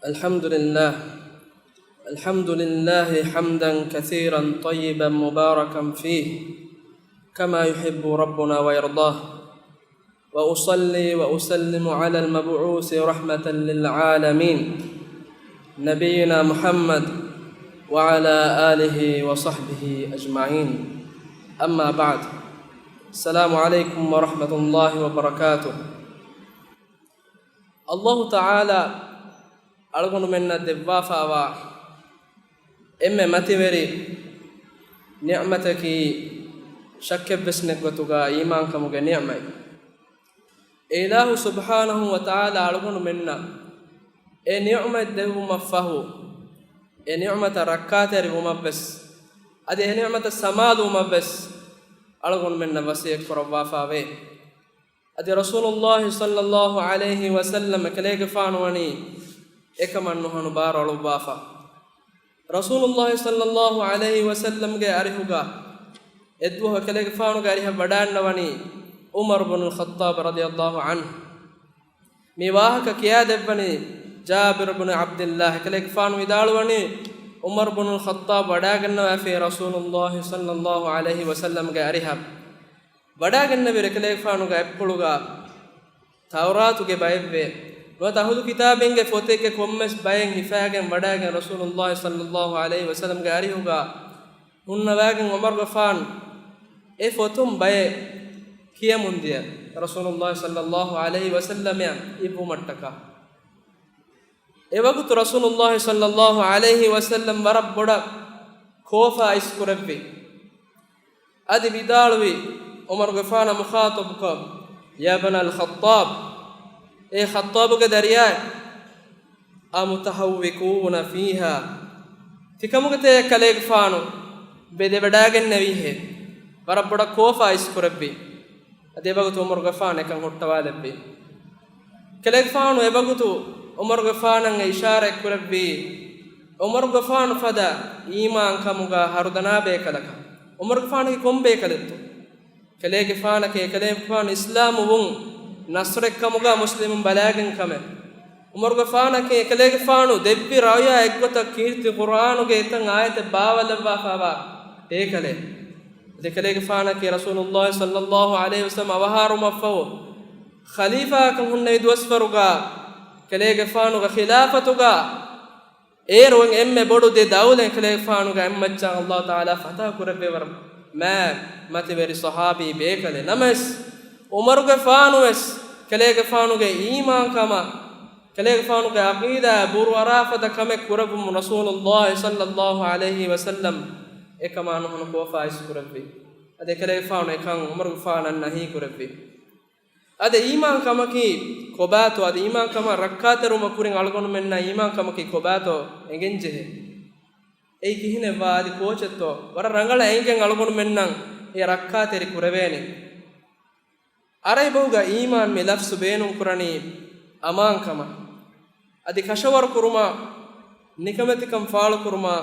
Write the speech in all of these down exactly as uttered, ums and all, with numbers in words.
الحمد لله. الحمد لله حمدا كثيرا طيبا مباركا فيه كما يحب ربنا ويرضاه. وأصلي وأسلم على المبعوث رحمة للعالمين نبينا محمد وعلى آله وصحبه أجمعين. أما بعد. السلام عليكم ورحمة الله وبركاته. އައްލާހު ތަޢާލާ އަޅުގަނޑުމެންނަށް ދެއްވާފާވާ އެންމެ މަތިވެރި ނިޢުމަތަކީ، ޝައްކެއްވެސް ނެތް ގޮތުގަ އީމާންކަމުގެ ނިޢުމަތް. އެ އިލާހު ސުބްޙާނަހު ވަތަޢާލާ އަޅުގަނޑުމެންނަށް އެ ނިޢުމަތް ދެއްވުމަށްފަހު، އެ ނިޢުމަތަށް ރައްކާތެރިވުމަށްވެސް، އަދި އެ ނިޢުމަތަށް ސަމާލުވުމަށްވެސް އަޅުގަނޑުމެންނަށް ވަޞިއްޔަތް ކުރައްވާފާވޭ. އަދި ރަސޫލުﷲ ޞައްލަﷲ ޢަލައިހި ވަސައްލަމަ އެކަލޭގެފާނު ވަނީ އެކަމަށް ނުހަނު ބާރު އަޅުއްވާފަ. ރަސޫލުﷲ ޞައްލަﷲ ޢަލައިހި ވަސައްލަމްގެ އަރިހުގަ އެއްދުވަހު އެކަލޭގެފާނުގެ އަރިހަށް ވަޑައިގަންނަވަނީ ޢުމަރު ބުނުލް ޚައްޠާބް ރަޟިޔަﷲ ޢަންހު. މި ވާހަކަ ކިޔާދެއްވަނީ ޖާބިރު ބުނު ޢަބްދިއްލާހް. އެކަލޭގެފާނު ވިދާޅުވަނީ، ޢުމަރު ބުނުލް ޚައްޠާބް ވަޑައިގަންނަވައިފި ރަސޫލުﷲ ޞައްލަﷲ ޢަލައިހި ވަސައްލަމްގެ އަރިހަށް. ވަޑައިގެންނެވި އެކަލޭގެފާނުގެ އަތްޕުޅުގަ ތައުރާތުގެ ބައެއްވޭ. ނުވަތަ އަހުލު ކިތާބީންގެ ފޮތެއްގެ ކޮންމެސް ބައެއް ހިފާގެން ވަޑައިގެން ރަސޫލުﷲ ޞައްލަﷲ ޢަލައިހި ވަސައްލަމްގެ އަރިހުގަ ހުންނަވައިގެން ޢުމަރުގެފާނު އެ ފޮތުން ބައެއް ކިޔަމުންދިޔަ. ރަސޫލުﷲ ޞައްލަﷲ ޢަލައިހި ވަސައްލަމަށް އިއްވުމަށްޓަކާ. އެވަގުތު ރަސޫލުﷲ ޞައްލަﷲ ޢަލައިހި ވަސައްލަމް ވަރަށް ބޮޑަށް ކޯފާ އިސްކުރެއްވި. އަދި ވިދާޅުވި، ޢުމަރުގެފާނަށް މުޚާޠަބުކޮށް، يا ابن الخطاب، އޭ ޚައްޠާބުގެ ދަރިޔާއޭ، أمتهوكون فيها، ތިކަމުގެތެރޭ ކަލޭގެފާނު ބެލެވަޑައިގެންނެވީހޭ؟ ވަރަށް ބޮޑަށް ކޯފާ އިސްކުރެއްވި. އަދި އެވަގުތު ޢުމަރުގެފާނު އެކަން ހުއްޓަވާލެއްވި. ކަލޭގެފާނު އެވަގުތު ޢުމަރުގެފާނަށް އިޝާރާތް ކުރެއްވީ، ޢުމަރުގެފާނު ފަދަ އީމާންކަމުގަ ހަރުދަނާ ބޭކަލަކަށް. ޢުމަރުގެފާނަކީ ކޮން ބޭކަލެއްތޯ؟ ކަލޭގެފާނަކީ، ކަލޭގެފާނު އިސްލާމު ވުން ނަޞްރެއްކަމުގަ މުސްލިމުން ބަލައިގެން ކަމެއް. ޢުމަރުގެފާނަކީ، ކަލޭގެފާނު ދެއްވި ރައުޔާ އެއްގޮތަށް ކީރިތި ޤުރްއާނުގެ އެތައް އާޔަތެއް ބާވައިލައްވާފާވާ ބޭކަލެއް. އަދި ކަލޭގެފާނަކީ ރަސޫލުﷲ ޞައްލަﷲ ޢަލައިހި ވަސައްލަމް އަވަހާރަވުމަށްފަހު ޚަލީފާކަން ހުންނެވި ދުވަސްވަރުގަ، ކަލޭގެފާނުގެ ޚިލާފަތުގަ އޭރު އެންމެ ބޮޑު ދެ ދައުލަތް ކަލޭގެފާނުގެ އެއްމައްޗަށް ﷲ ތަޢާލާ ފަތަޙަ ކުރެއްވި ވަރަށް މާތް މަތިވެރި ޞަޙާބީ ބޭކަލެއް. ނަމަވެސް، ޢުމަރުގެފާނުވެސް ކަލޭގެފާނުގެ އީމާންކަމަށް، ކަލޭގެފާނުގެ ޢަޤީދާއަށް ބުރުއަރާފަދަ ކަމެއް ކުރެއްވުމުން ރަސޫލުﷲ ޞައްލަﷲ ޢަލައިހި ވަސައްލަމް އެކަމާ ނުހަނު ކޯފާ އިސްކުރެއްވި. އަދި ކަލޭގެފާނު އެކަން ޢުމަރުގެފާނަށް ނަހީ ކުރެއްވި. އަދި އީމާންކަމަކީ ކޮބާތޯ؟ އަދި އީމާންކަމަށް ރައްކާތެރިވުމަށް ކުރިން އަޅުގަނޑުމެންނަށް އީމާންކަމަކީ ކޮބާތޯ އެނގެންޖެހޭ؟ އެއީ ކިހިނެއްވާ؟ އަދި ކޯޗެއްތޯ؟ ވަރަށް ރަނގަޅަށް އެނގިގެން އަޅުގަނޑުމެންނަށް އެ ރައްކާތެރި ކުރެވޭނެ. އަރަބި ބަހުގަ އީމާން މި ލަފްޒު ބޭނުން ކުރަނީ އަމާންކަމަށް. އަދި ކަށަވަރު ކުރުމާ، ނިކަމެތިކަން ފާޅުކުރުމާ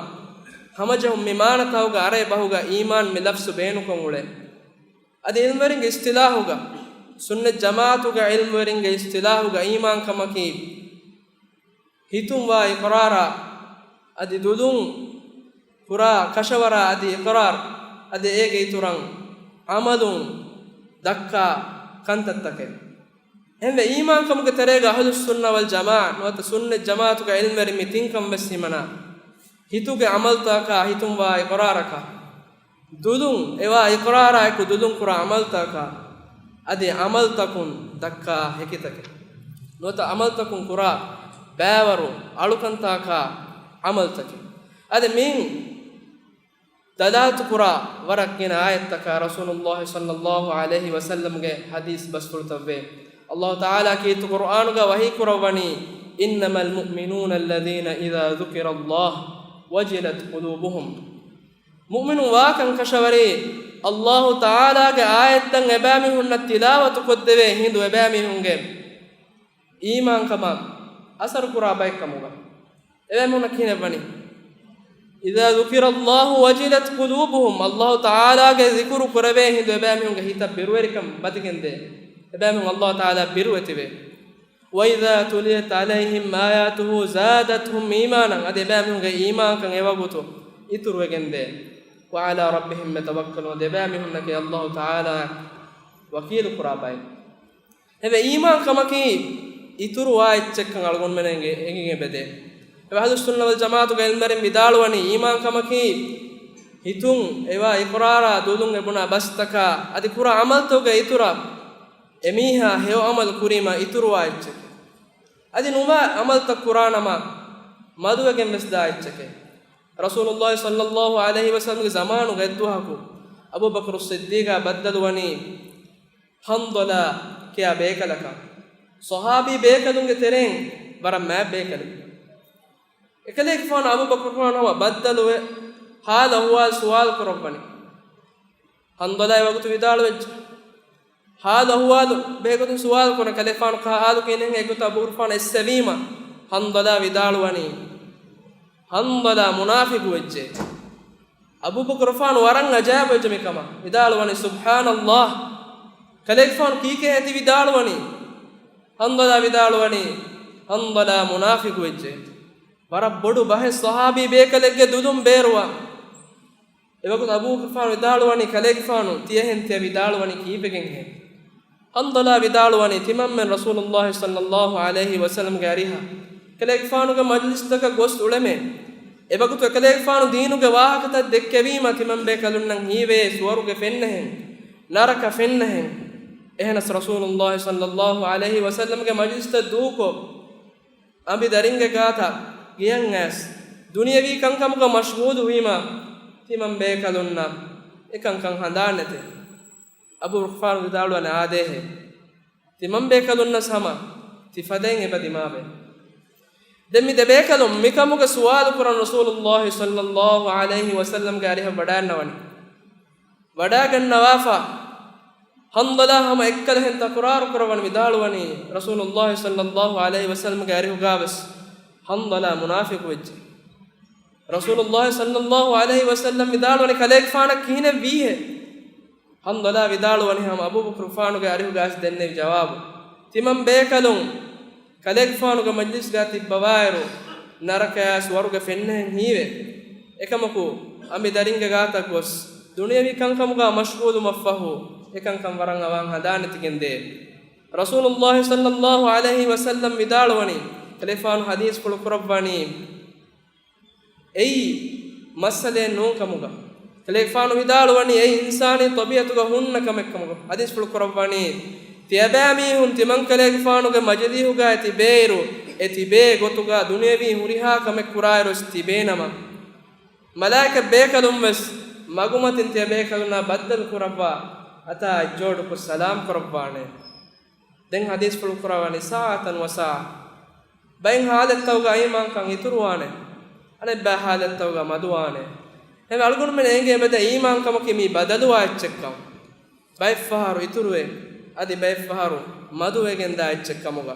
ހަމަޖެހުން މި މާނަތަކުގަ އަރަބި ބަހުގަ އީމާން މި ލަފްޒު ބޭނުންކޮށް އުޅޭ. އަދި ޢިލްމުވެރިންގެ އިޞްޠިލާޙުގަ، ސުންނަތް ޖަމާޢަތުގެ ޢިލްމުވެރިންގެ އިޞްޠިލާޙުގަ އީމާންކަމަކީ، ހިތުން ވާ އިޤްރާރާ، އަދި ދުލުން ކުރާ ކަށަވަރާ، އަދި އިޤްރާރު، އަދި އޭގެ އިތުރަށް ޢަމަލުން ދައްކާ ކަންތައްތަކެއް. އެހެންވެ، އީމާންކަމުގެ ތެރޭގަ އަހުލުއްސުންނަ ވަލްޖަމާޢަ ނުވަތަ ސުންނަތް ޖަމާޢަތުގެ ޢިލްމުވެރިން މި ތިން ކަން ވެސް ހިމަނާ، ހިތުގެ ޢަމަލުތަކާ، ހިތުން ވާ އިޤްރާރަކާ، ދުލުން އެވާ އިޤްރާރާއެކު ދުލުން ކުރާ ޢަމަލުތަކާ، އަދި ޢަމަލުތަކުން ދައްކާ ހެކިތަކެއް، ނުވަތަ ޢަމަލުތަކުން ކުރާ ބައިވަރު އަޅުކަންތަކާ ޢަމަލުތަކެއް. އަދި މިއިން ދަލާލަތު ކުރާ ވަރަށް ގިނަ އާޔަތްތަކާ ރަސޫލުﷲ ޞައްލަﷲ ޢަލައިހި ވަސައްލަމްގެ ޙަދީޘް ބަސްފުޅުތައްވޭ. ﷲ ތަޢާލާ ކީރިތި ޤުރްއާނުގަ ވަޙީ ކުރައްވަނީ، إنما المؤمنون الذين إذا ذكر الله وجلت قلوبهم. މުއުމިނުން ވާކަން ކަށަވަރީ، ﷲ ތަޢާލާގެ އާޔަތްތައް އެބައިމީހުންނަށް ތިލާވަތު ކޮށްދެވޭ ހިނދު އެބައިމީހުންގެ އީމާންކަމަށް އަސަރު ކުރާ ބައެއްކަމުގަ. އެބައިމީހުންނަށް ކިހިނެއްވަނީ؟ إذا ذكر الله وجلت قلوبهم، ﷲ ތަޢާލާގެ ޒިކުރު ކުރެވޭ ހިނދު އެބައިމީހުންގެ ހިތަށް ބިރުވެރިކަން ބަދިގެންދޭ. އެބައިމީހުން ﷲ ތަޢާލާ ބިރުވެތިވޭ. وإذا تليت عليهم آياته زادتهم إيمانا، އަދި އެބައިމީހުންގެ އީމާންކަން އެވަގުތު އިތުރުވެގެންދޭ. وعلى ربهم يتوكلون، އަދި އެބައިމީހުންނަކީ އައްލާހު ތަޢާލާއަށް ވަކީލު ކުރާ ބައެއް. އެވެ، އީމާންކަމަކީ އިތުރުވާ އެއްޗެއްކަން އަޅުގަނޑުމެން އެނގި-، އެނގިގެން އެބަދޭ. އެވެ، އަހްލުއްސުންނަ ވަލްޖަމާޢަތުގެ ޢިލްމުވެރިން ވިދާޅުވަނީ، އީމާންކަމަކީ ހިތުން އެވާ އިޤްރާރާ، ދުލުން އެބުނާ ބަސްތަކާ، އަދި ކުރާ ޢަމަލްތަކުގެ އިތުރަށް އެމީހާ ހެޔޮ ޢަމަލު ކުރީމާ އިތުރުވާ އެއްޗެކޭ. އަދި ނުވާ ޢަމަލްތައް ކުރާނަމަ މަދުވެގެން ވެސް ދާ އެއްޗެކޭ. ރަސޫލުﷲ ޞައްލަﷲ ޢަލައިހި ވަސައްލަމްގެ ޒަމާނުގަ އެއްދުވަހަކު އަބޫބަކުރު ޞިއްދީޤާ ބައްދަލުވަނީ ޙަންޟަލާ ކިޔާ ބޭކަލަކާ. ޞަޙާބީ ބޭކަލުންގެ ތެރެއިން ވަރަށް މާތް ބޭކަލެއް. އެކަލޭގެފާނު އަބޫބަކުރުފާނު ހަމަ ބައްދަލުވެ، ޙާލު އަޙްވާލު ސުވާލު ކުރައްވަނީ. ޙަންޟަލާ އެވަގުތު ވިދާޅުވެއްޖެ. ޙާލު އަޙްވާލު ބެހޭގޮތުން ސުވާލު ކުރަން، ކަލޭގެފާނު ކާ ޙާލު ކިޔަނީ ހެން އެގޮތަށް އަބޫބަކުރުފާނު އެއްސެވީމަ، ޙަންޟަލާ ވިދާޅުވަނީ، ޙަންޟަލާ މުނާފިޤު ވެއްޖެ. އަބޫބަކުރުފާނު ވަރަށް އަޖައިބުވެއްޖެ މިކަމަށް. ވިދާޅުވަނީ، ސުބްޙާނަﷲ، ކަލޭގެފާނު ކީކޭ ތި ވިދާޅުވަނީ؟ ޙަންޟަލާ ވިދާޅުވަނީ، ޙަންޟަލާ މުނާފިޤު ވެއްޖެ. ވަރަށް ބޮޑު ބަހެއް ޞަޙާބީ ބޭކަލެއްގެ ދުލުން ބޭރުވާ. އެވަގުތު އަބޫބަކުރުފާނު ވިދާޅުވަނީ، ކަލޭގެފާނު ތިޔަހެން ތިޔަ ވިދާޅުވަނީ ކީއްވެގެންހޭ؟ ޙަންޟަލާ ވިދާޅުވަނީ، ތިމަންމެން ރަސޫލުﷲ ޞައްލަﷲ ޢަލައިހި ވަސައްލަމްގެ އަރިހަށް ކަލޭގެފާނުގެ މަޖިލިސްތަކަށް ގޮސް އުޅެމޭ. އެވަގުތު އެކަލޭގެފާނު ދީނުގެ ވާހަކަތައް ދެއްކެވީމަ، ތިމަން ބޭކަލުންނަށް ހީވޭ ސުވަރުގެ ފެންނަހެން، ނަރަކަ ފެންނަހެން. އެހެނަސް ރަސޫލުﷲ ޞައްލަﷲ ޢަލައިހި ވަސައްލަމްގެ މަޖިލިސްތައް ދޫކޮށް، އަނބިދަރިންގެ ގާތަށް ގެޔަން އައިސް، ދުނިޔަވީ ކަންކަމުގަ މަޝްޣޫލު ވީމަ، ތިމަން ބޭކަލުންނަށް އެކަންކަން ހަނދާން ނެތޭ. އަބޫބަކުރުފާނު ވިދާޅުވަނީ، އާދޭހޭ. ތިމަން ބޭކަލުންނަސް ހަމަ ތި ފަދައިން އެބަ ދިމާވޭ. ދެން މި ދެ ބޭކަލުން މިކަމުގެ ސުވާލު ކުރަން ރަސޫލުﷲ ޞައްލަﷲ ޢަލައިހި ވަސައްލަމްގެ އަރިހަށް ވަޑައިގަންނަވަނީ. ވަޑައިގަންނަވާފަ، ޙަންޟަލާ ހަމަ އެއްކަލަހެން ތަކުރާރު ކުރައްވަން ވިދާޅުވަނީ، ރަސޫލުﷲ ޞައްލަﷲ ޢަލައިހި ވަސައްލަމްގެ އަރިހުގާވެސް ޙަންޟަލާ މުނާފިޤު ވެއްޖެ. ރަސޫލުﷲ ޞައްލަﷲ ޢަލައިހި ވަސައްލަމް ވިދާޅުވަނީ، ކަލޭގެފާނަށް ކިހިނެއް ވީހޭ؟ ޙަންޟަލާ ވިދާޅުވަނީ ހަމަ އަބޫބަކުރުފާނުގެ އަރިހުގާވެސް ދެންނެވި ޖަވާބު. ތިމަން ބޭކަލުން ކަލޭގެފާނުގެ މަޖްލިސްގާ ތިއްބަވާއިރު، ނަރަކަޔާ ސުވަރުގެ ފެންނަހެން ހީވޭ. އެކަމަކު، އަނބިދަރިންގެ ގާތަށް ގޮސް، ދުނިޔަވީ ކަންކަމުގާ މަޝްޣޫލުވުމަށްފަހު، އެކަންކަން ވަރަށް އަވަހަށް ހަނދާން ނެތިގެންދޭ. ރަސޫލުﷲ ޞައްލަﷲ ޢަލައިހި ވަސައްލަމް ވިދާޅުވަނީ، ކަލޭގެފާނު ޙަދީޘްފުޅު ކުރައްވަނީ، އެއީ މައްސަލައެއް ނޫން ކަމުގަ. ކަލޭގެފާނު ވިދާޅުވަނީ، އެއީ އިންސާނީ ޠަބީޢަތުގަ ހުންނަ ކަމެއް ކަމުގަ. ޙަދީޘްފުޅު ކުރައްވަނީ، ތިޔަބައިމީހުން ތިމަން ކަލޭގެފާނުގެ މަޖިލީހުގައި ތިބޭއިރު، އެ ތިބޭ ގޮތުގަ ދުނިޔަވީ ހުރިހާ ކަމެއް ކުރާއިރުވެސް ތިބޭނަމަ، މަލާއިކަ ބޭކަލުންވެސް މަގުމަތިން ތިޔަބޭކަލުންނާ ބައްދަލު ކުރައްވާ، އަތާ އެއްޖޯޑުކޮށް ސަލާމް ކުރައްވާނެ. ދެން ޙަދީޘްފުޅު ކުރައްވަނީ، ސާޢަތަން ވަސާޢަ. ބައެއް ޙާލަތްތަކުގަ އީމާންކަން އިތުރުވާނެ. އަނެއްބައި ޙާލަތްތަކުގަ މަދުވާނެ. އެހެން އަޅުގަނޑުމެން އެނގޭ އެބަދޭ އީމާންކަމަކީ މި ބަދަލުވާ އެއްޗެއްކަން. ބައެއްފަހަރު އިތުރުވެ، އަދި ބައެއްފަހަރު މަދުވެގެންދާ އެއްޗެއްކަމުގަ.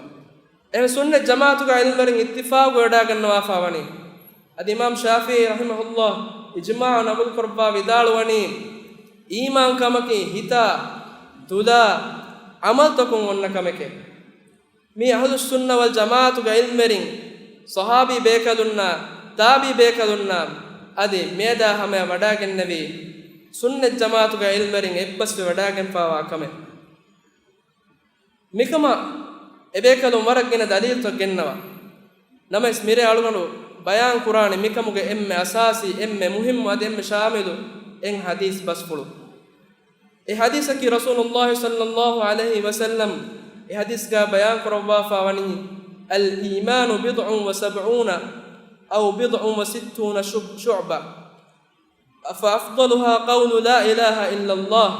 އެހެން ސުންނަތް ޖަމާޢަތުގެ ޢިލްމުވެރިން އިއްތިފާޤުވެވަޑައިގަންނަވާފާވަނީ، އަދި އިމާމް ޝާފިޢީ ރަޙިމަހުﷲ އިޖްމާޢު ނަޤުލުކުރައްވާ ވިދާޅުވަނީ، އީމާންކަމަކީ ހިތާ، ދުލާ، ޢަމަލުތަކުން އޮންނަ ކަމެކޭ. މީ އަހުލުއްސުންނަ ވަލްޖަމާޢަތުގެ ޢިލްމުވެރިން، ޞަޙާބީ ބޭކަލުންނާ، ތާބިޢީ ބޭކަލުންނާ، އަދި މިއަދާ ހަމަޔަށް ވަޑައިގެންނެވި ސުންނަތް ޖަމާޢަތުގެ ޢިލްމުވެރިން އެއްބަސްވެ ވަޑައިގެންފާވާ ކަމެއް. މިކަމަށް އެބޭކަލުން ވަރަށް ގިނަ ދަލީލުތައް ގެންނަވާ. ނަމަވެސް މިރޭ އަޅުގަނޑު ބަޔާން ކުރާނީ މިކަމުގެ އެންމެ އަސާސީ، އެންމެ މުހިއްމު އަދި އެންމެ ޝާމިލު އެއް ޙަދީޘް ބަސްފުޅު. އެ ޙަދީޘަކީ ރަސޫލުﷲ ޞައްލަﷲ ޢަލައިހި ވަސައްލަމް އެ ޙަދީޘްގާ ބަޔާން ކުރައްވާފާ ވަނީ، الإيمان بضع وسبعون أو بضع وستون شعبة، فأفضلها قول لا إله إلا الله،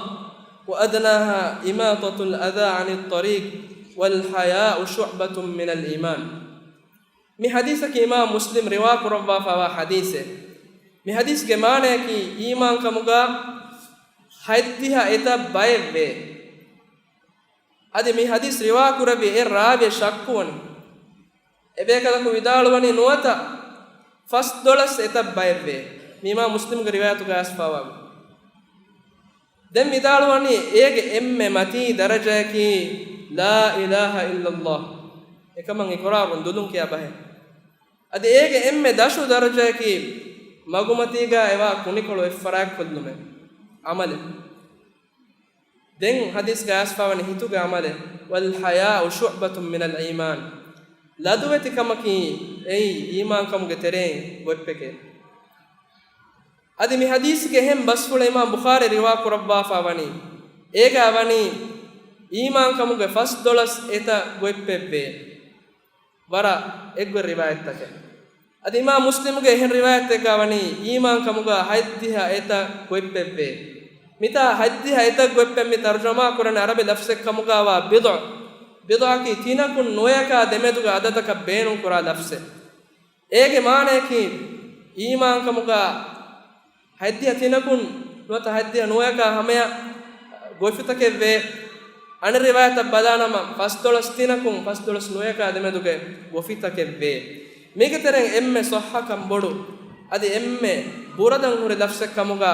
وأدناها إماطة الأذى عن الطريق، والحياء شعبة من الإيمان. މި ޙަދީޘަކީ އިމާމް މުސްލިމް ރިވާކުރައްވާފާވާ ޙަދީޘެއް. މި ޙަދީޘްގެ މާނަޔަކީ އީމާންކަމުގާ ހަތްދިހަ އެތައް ބައެއްވޭ. އަދި މި ޙަދީޘް ރިވާކުރެއްވި އެއް ރާވިއެއް ޝައްކުވަނީ. އެބޭކަލަކު ވިދާޅުވަނީ ނުވަތަ ފަސްދޮޅަސް އެތައް ބައެއްވޭ. މި އިމާމް މުސްލިމްގެ ރިވާޔަތުގައި އައިސްފާވާ. ދެން ވިދާޅުވަނީ އޭގެ އެންމެ މަތީ ދަރަޖަޔަކީ لا إله إلا الله. އެކަމަށް އިޤްރާރުން ދުލުން ކިޔާ ބަހެއް. އަދި އޭގެ އެންމެ ދަށު ދަރަޖައަކީ މަގުމަތީގާ އެވާ ކުނިކޮޅު އެއްފަރާތްކޮށްލުމެއް، ޢަމަލެއް. ދެން ޙަދީޘްގަ އައިސްފާވަނީ ހިތުގެ ޢަމަލެއް، "والحياء شعبة من الإيمان." ލަދުވެތިކަމަކީ އެއީ އީމާންކަމުގެ ތެރެއިން ގޮތްޕެކޭ. އަދި މި ޙަދީޘްގެ އެހެން ބަސްފުޅެއް އިމާމް ބުޚާރީ ރިވާ ކުރައްވާފާ ވަނީ، އޭގާ ވަނީ އީމާންކަމުގެ ފަސްދޮޅަސް އެތައް ގޮތްޕެއްވޭ. ވަރަށް އެއްގޮތް ރިވާޔަތްތަކެއް. އަދި އިމާމް މުސްލިމުގެ އެހެން ރިވާޔަތެއްގާ ވަނީ، އީމާންކަމުގާ ހަތްދިހަ އެތައް ގޮތްޕެއްވޭ. މިތާ ހަތްދިހަ އެތައް ގޮތްޕެއް މި ތަރުޖަމާ ކުރަނީ ޢަރަބި ލަފްޒެއްކަމުގާވާ ބިޟްޢަ. ބިޟްޢަކީ ތިނަކުން ނުވަޔަކާ ދެމެދުގެ ޢަދަދަކަށް ބޭނުންކުރާ ލަފްޒެއް. އޭގެ މާނަޔަކީ، އީމާންކަމުގާ ހަތްދިހަ ތިނަކުން ނުވަތަ ހަތްދިހަ ނުވަޔަކާ ހަމަޔަށް ގޮފިތަކެއްވޭ. އަނެއް ރިވާޔަތަށް ބަލާނަމަ، ފަސްދޮޅަސް ތިނަކުން ފަސްދޮޅަސް ނުވަޔަކާ ދެމެދުގެ ގޮފިތަކެއްވޭ. މީގެ ތެރެއިން އެންމެ ޞައްޙަކަން ބޮޑު، އަދި އެންމެ ބުރަދަން ހުރި ލަފްޒެއް ކަމުގާ،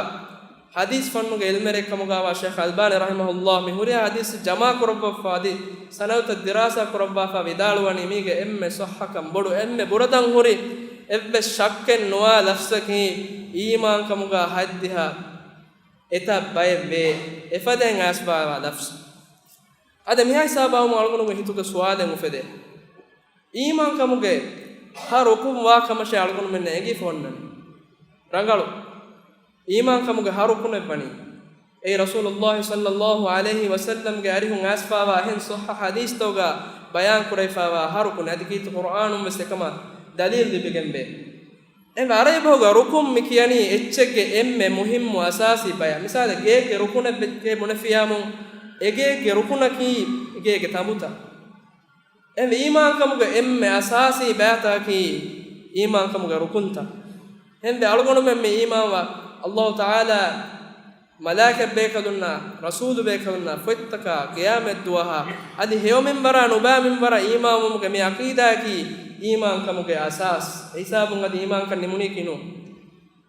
ޙަދީޘް ފަންނުގެ ޢިލްމުވެރިއެއް ކަމުގާވާ ޝޭޚް އަލްބާނީ ރަޙިމަހުﷲ މި ހުރިހާ ޙަދީޘް ޖަމާ ކުރައްވައްފާ އަދި ސަނަދުތައް ދިރާސާ ކުރައްވާފާ ވިދާޅުވަނީ، މީގެ އެންމެ ޞައްޙަކަން ބޮޑު، އެންމެ ބުރަދަން ހުރި، އެއްވެސް ޝައްކެއް ނުވާ ލަފްޒަކީ، އީމާންކަމުގާ ހަތްދިހަ އެތައް ބައެއް ވޭ، އެފަދައިން އައިސްފާވާ ލަފްޒު. އަދި މިހާ ހިސާބާ ވުމުން އަޅުގަނޑުގެ ހިތުގަ ސުވާލެއް އުފެދޭ. އީމާންކަމުގެ ހަ ރުކުން ވާ ކަމަށޭ އަޅުގަނޑުމެންނަށް އެނގިފަ އޮންނަނީ. ރަނގަޅު. އީމާންކަމުގެ ހަ ރުކުނެއް ވަނީ. އެއީ ރަސޫލުﷲ ޞައްލަﷲ ޢަލައިހި ވަސައްލަމްގެ އަރިހުން އައިސްފާވާ އެހެން ޞައްޙަ ޙަދީޘްތަކުގަ ބަޔާން ކުރެވިފާވާ ހަ ރުކުން. އަދި ކީރިތި ޤުރްއާނުން ވެސް އެކަމަށް ދަލީލް ލިބިގެންވޭ. އެ ޢަރަބި ބަހުގަ ރުކުން މި ކިޔަނީ އެއްޗެއްގެ އެންމެ މުހިއްމު އަސާސީ ބަޔަށް. މިސާލަށް ގޭގެ ރުކުނެއް ވެ-، ގޭ ބުނެފިޔާމު، އެ ގޭގެ ރުކުނަކީ ގޭގެ ތަނބުތައް. އެ އީމާންކަމުގެ އެންމެ އަސާސީ ބައިތަކަކީ އީމާންކަމުގެ ރުކުންތައް. އެހެންވެ އަޅުގަނޑުމެން މި އީމާންވާ ﷲ ތަޢާލާ، މަލާއިކަތް ބޭކަލުންނާ، ރަސޫލު ބޭކަލުންނާ، ފޮތްތަކާ، ޤިޔާމަތްދުވަހާ، އަދި ހެޔޮ މިންވަރާ ނުބައި މިންވަރަށް އީމާންވުމުގެ މި ޢަޤީދާއަކީ އީމާންކަމުގެ އަސާސް. އެހިސާބުން އަދި އީމާންކަން ނިމުނީކީ ނޫން.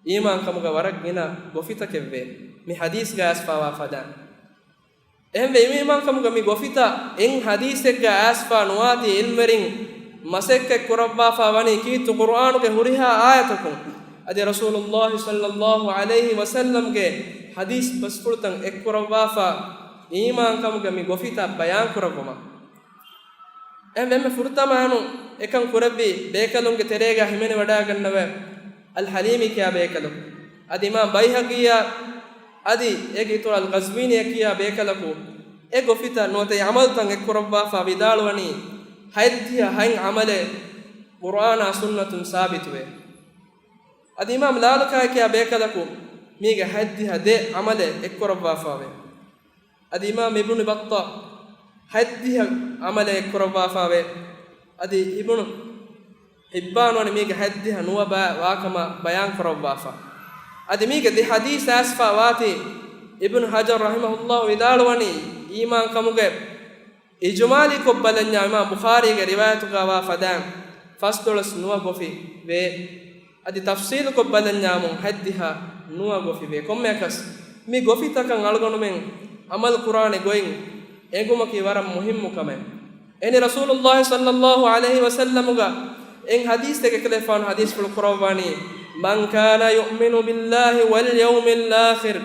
އީމާންކަމުގަ ވަރަށް ގިނަ ގޮފިތަކެއްވޭ، މި ޙަދީޘްގަ އައިސްފާވާ ފަދައިން. އެހެންވެ، އީމާންކަމުގަ މި ގޮފިތައް އެއް ޙަދީޘެއްގަ އައިސްފާ ނުވާތީ ޢިލްމުވެރިން މަސައްކަތް ކުރައްވާފާ ވަނީ ކީރިތި ޤުރްއާނުގެ ހުރިހާ އާޔަތަކުން، އަދި ރަސޫލުﷲ ޞައްލަﷲ ޢަލައިހި ވަސައްލަމްގެ ޙަދީޘް ބަސްފުޅުތައް އެއްކުރައްވާފާ، އީމާންކަމުގެ މި ގޮފިތައް ބަޔާންކުރައްވުމަށް. އެހެންވެ، އެންމެ ފުރަތަމަ އަހަނުން އެކަން ކުރެއްވި ބޭކަލުންގެ ތެރޭގަ ހިމެނިވަޑައިގަންނަވަ، އަލް ޙަލީމީ ކިޔާ ބޭކަލަކު. އަދި އިމާމް ބައިހަޤީއާ، އަދި އޭގެ އިތުރު އަލް ޤަޒްވީނީ ކިޔާ ބޭކަލަކު، އެ ގޮފިތައް ނުވަތަ އެ ޢަމަލުތައް އެއްކުރައްވާފާ ވިދާޅުވަނީ، ހަތްދިހަ ހަތް ޢަމަލެއް ޤުރްއާނާ ސުންނަތުން ސާބިތުވޭ. އަދި އިމާމް ލާލަކާއި ކިޔާ ބޭކަލަކު، މީގެ ހަތްދިހަ ދެ ޢަމަލެއް އެއްކުރައްވާފާވޭ. އަދި އިމާމް އިބްނު ބައްޠާ ހަތްދިހަ ޢަމަލެއް އެއްކުރައްވާފާވޭ. އަދި އިބްނު ޙިއްބާން ވަނީ މީގެ ހަތްދިހަ ނުވަ ބައި ވާކަމަށް ބަޔާން ކުރައްވާފަ. އަދި މީގެ ދެ ޙަދީޘް އައިސްފާ ވާތީ، އިބްނު ޙަޖަރު ރަޙިމަހުﷲ ވިދާޅުވަނީ، އީމާންކަމުގެ އިޖުމާލީ ކޮށް ބަލަންޏާ، އިމާމް ބުޚާރީގެ ރިވާޔަތުގައިވާ ފަދައިން ފަސްދޮޅަސް ނުވަ ގޮފި ވޭ. އަދި ތަފްޞީލުކޮށް ބަލަންޏާމު ހަތްދިހަ ނުވަ ގޮފި ވޭ. ކޮންމެއަކަސް މި ގޮފިތަކަށް އަޅުގަނޑުމެން ޢަމަލު ކުރާނެ ގޮތް އެނގުމަކީ ވަރަށް މުހިއްމު ކަމެއް. އެހެނީ ރަސޫލުﷲ ޞައްލަﷲ ޢަލައިހި ވަސައްލަމުގަ އެއް ޙަދީޘްތަކެއް ކަލޭފާނު ޙަދީޘްފުޅު ކުރައްވާނީ، "من كان يؤمن بالله واليوم الآخر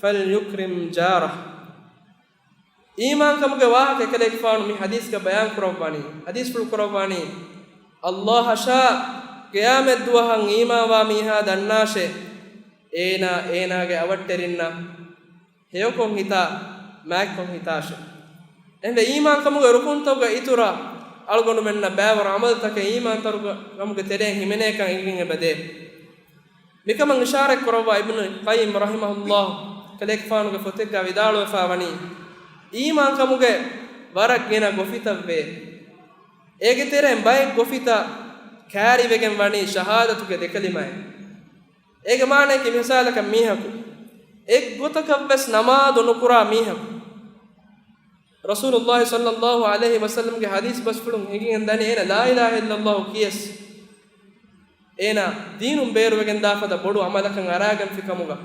فليكرم جاره." އީމާންކަމުގެ ވާހަކަ އެކަލޭގެފާނު މި ޙަދީޘްގަ ބަޔާން ކުރައްވާނީ، ޙަދީޘްފުޅު ކުރައްވާނީ، ﷲ އަށާ ޤިޔާމަތްދުވަހަށް އީމާންވާ މީހާ ދަންނާށޭ، އޭނާ އޭނާގެ އަވަށްޓެރިންނަށް ހެޔޮކޮށް ހިތާ، މާތްކޮށް ހިތާށޭ. އެހެންވެ، އީމާންކަމުގެ ރުކުންތަކުގެ އިތުރަށް އަޅުގަނޑުމެންނަށް ބައިވަރު ޢަމަލުތަކެއް އީމާންތަކުގެ ތެރެއިން ހިމެނޭކަން އެނގިގެން އެބަދޭ. މިކަމަށް އިޝާރަތް ކުރައްވާ އިބްނު ޤައްޔިމް ރަޙިމަހުﷲ ކަލޭގެފާނުގެ ފޮތެއްގަ ވިދާޅުވެފާ ވަނީ، އީމާންކަމުގެ ވަރަށް ގިނަ ގޮފިތައްވޭ. އޭގެ ތެރެއިން ބައެއް ގޮފިތައް ކާރިވެގެން ވަނީ ޝަހާދަތުގެ ދެކަލިމައެއް. އޭގެ މާނައަކީ މިސާލަކަށް މީހަކު އެއްގޮތަކަށްވެސް ނަމާދު ނުކުރާ މީހަކު، ރަސޫލުﷲ ޞައްލަﷲ ޢަލައިހި ވަސައްލަމްގެ ޙަދީޘް ބަސްފުޅުން އެނގިގެން ދަނީ އޭނަ ލާ އިލާހަ އިއްލަﷲ ކިޔަސް، އޭނަ ދީނުން ބޭރުވެގެންދާފަދަ ބޮޑު ޢަމަލަކަށް އަރާގެންފި ކަމުގަ.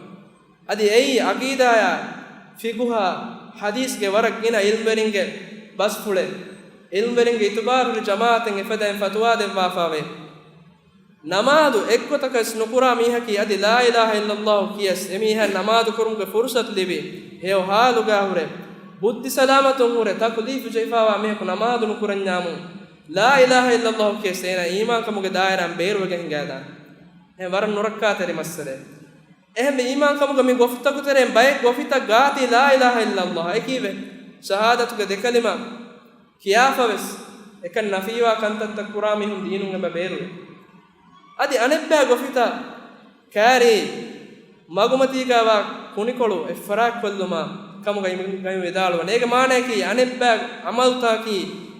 އަދި އެއީ ޢަޤީދާއާ ފިޤުހާ ޙަދީޘްގެ ވަރަށް ގިނަ ޢިލްމުވެރިންގެ ބަސްފުޅެއް. ޢިލްމުވެރިންގެ އިތުބާރުހުރި ޖަމާޢަތެއް އެފަދައިން ފަތުވާ ދެއްވާފައިވޭ. ނަމާދު އެއްގޮތަކަށް ނުކުރާ މީހަކީ އަދި ލާ އިލާހަ އިއްލައްލާހު ކިޔަސް އެމީހާ ނަމާދު ކުރުމުގެ ފުރުޞަތު ލިބި، ހެޔޮ ޙާލުގާ ހުރެ، ބުއްދި ސަލާމަތުން ހުރެ، ތަކުލީފު ޖެހިފައިވާ މީހަކު ނަމާދު ނުކުރަންޏާމު، ލާ އިލާހަ އިއްލައްލާހު ކިޔަސް އޭނާ އީމާންކަމުގެ ދާއިރާއިން ބޭރުވެގެން ހިނގާދާނެ. އެހެން ވަރަށް ނުރައްކާތެރި މައްސަލައެއް. އެހެންވެ، އީމާންކަމުގެ މި ގޮފްތަކު ތެރެއިން ބައެއް ގޮފިތައް ގާތީ ލާ އިލާހަ އިއްލައްލާހު އެކީވެ، ޝަހާދަތުގެ ދެކަލިމަ ކިޔާފަވެސް، އެކަން ނަފީވާ ކަންތައްތައް ކުރާ މީހުން ދީނުން އެބަ ބޭރުވޭ. އަދި އަނެއްބައި ގޮފިތައް ކާރީ މަގުމަތީގާވާ ކުނިކޮޅު އެއްފަރާތްކޮށްލުމާ ކަމުގައި މި ގައިމު ވިދާޅުވަނީ. އޭގެ މާނަޔަކީ އަނެއްބައި ޢަމަލުތަކީ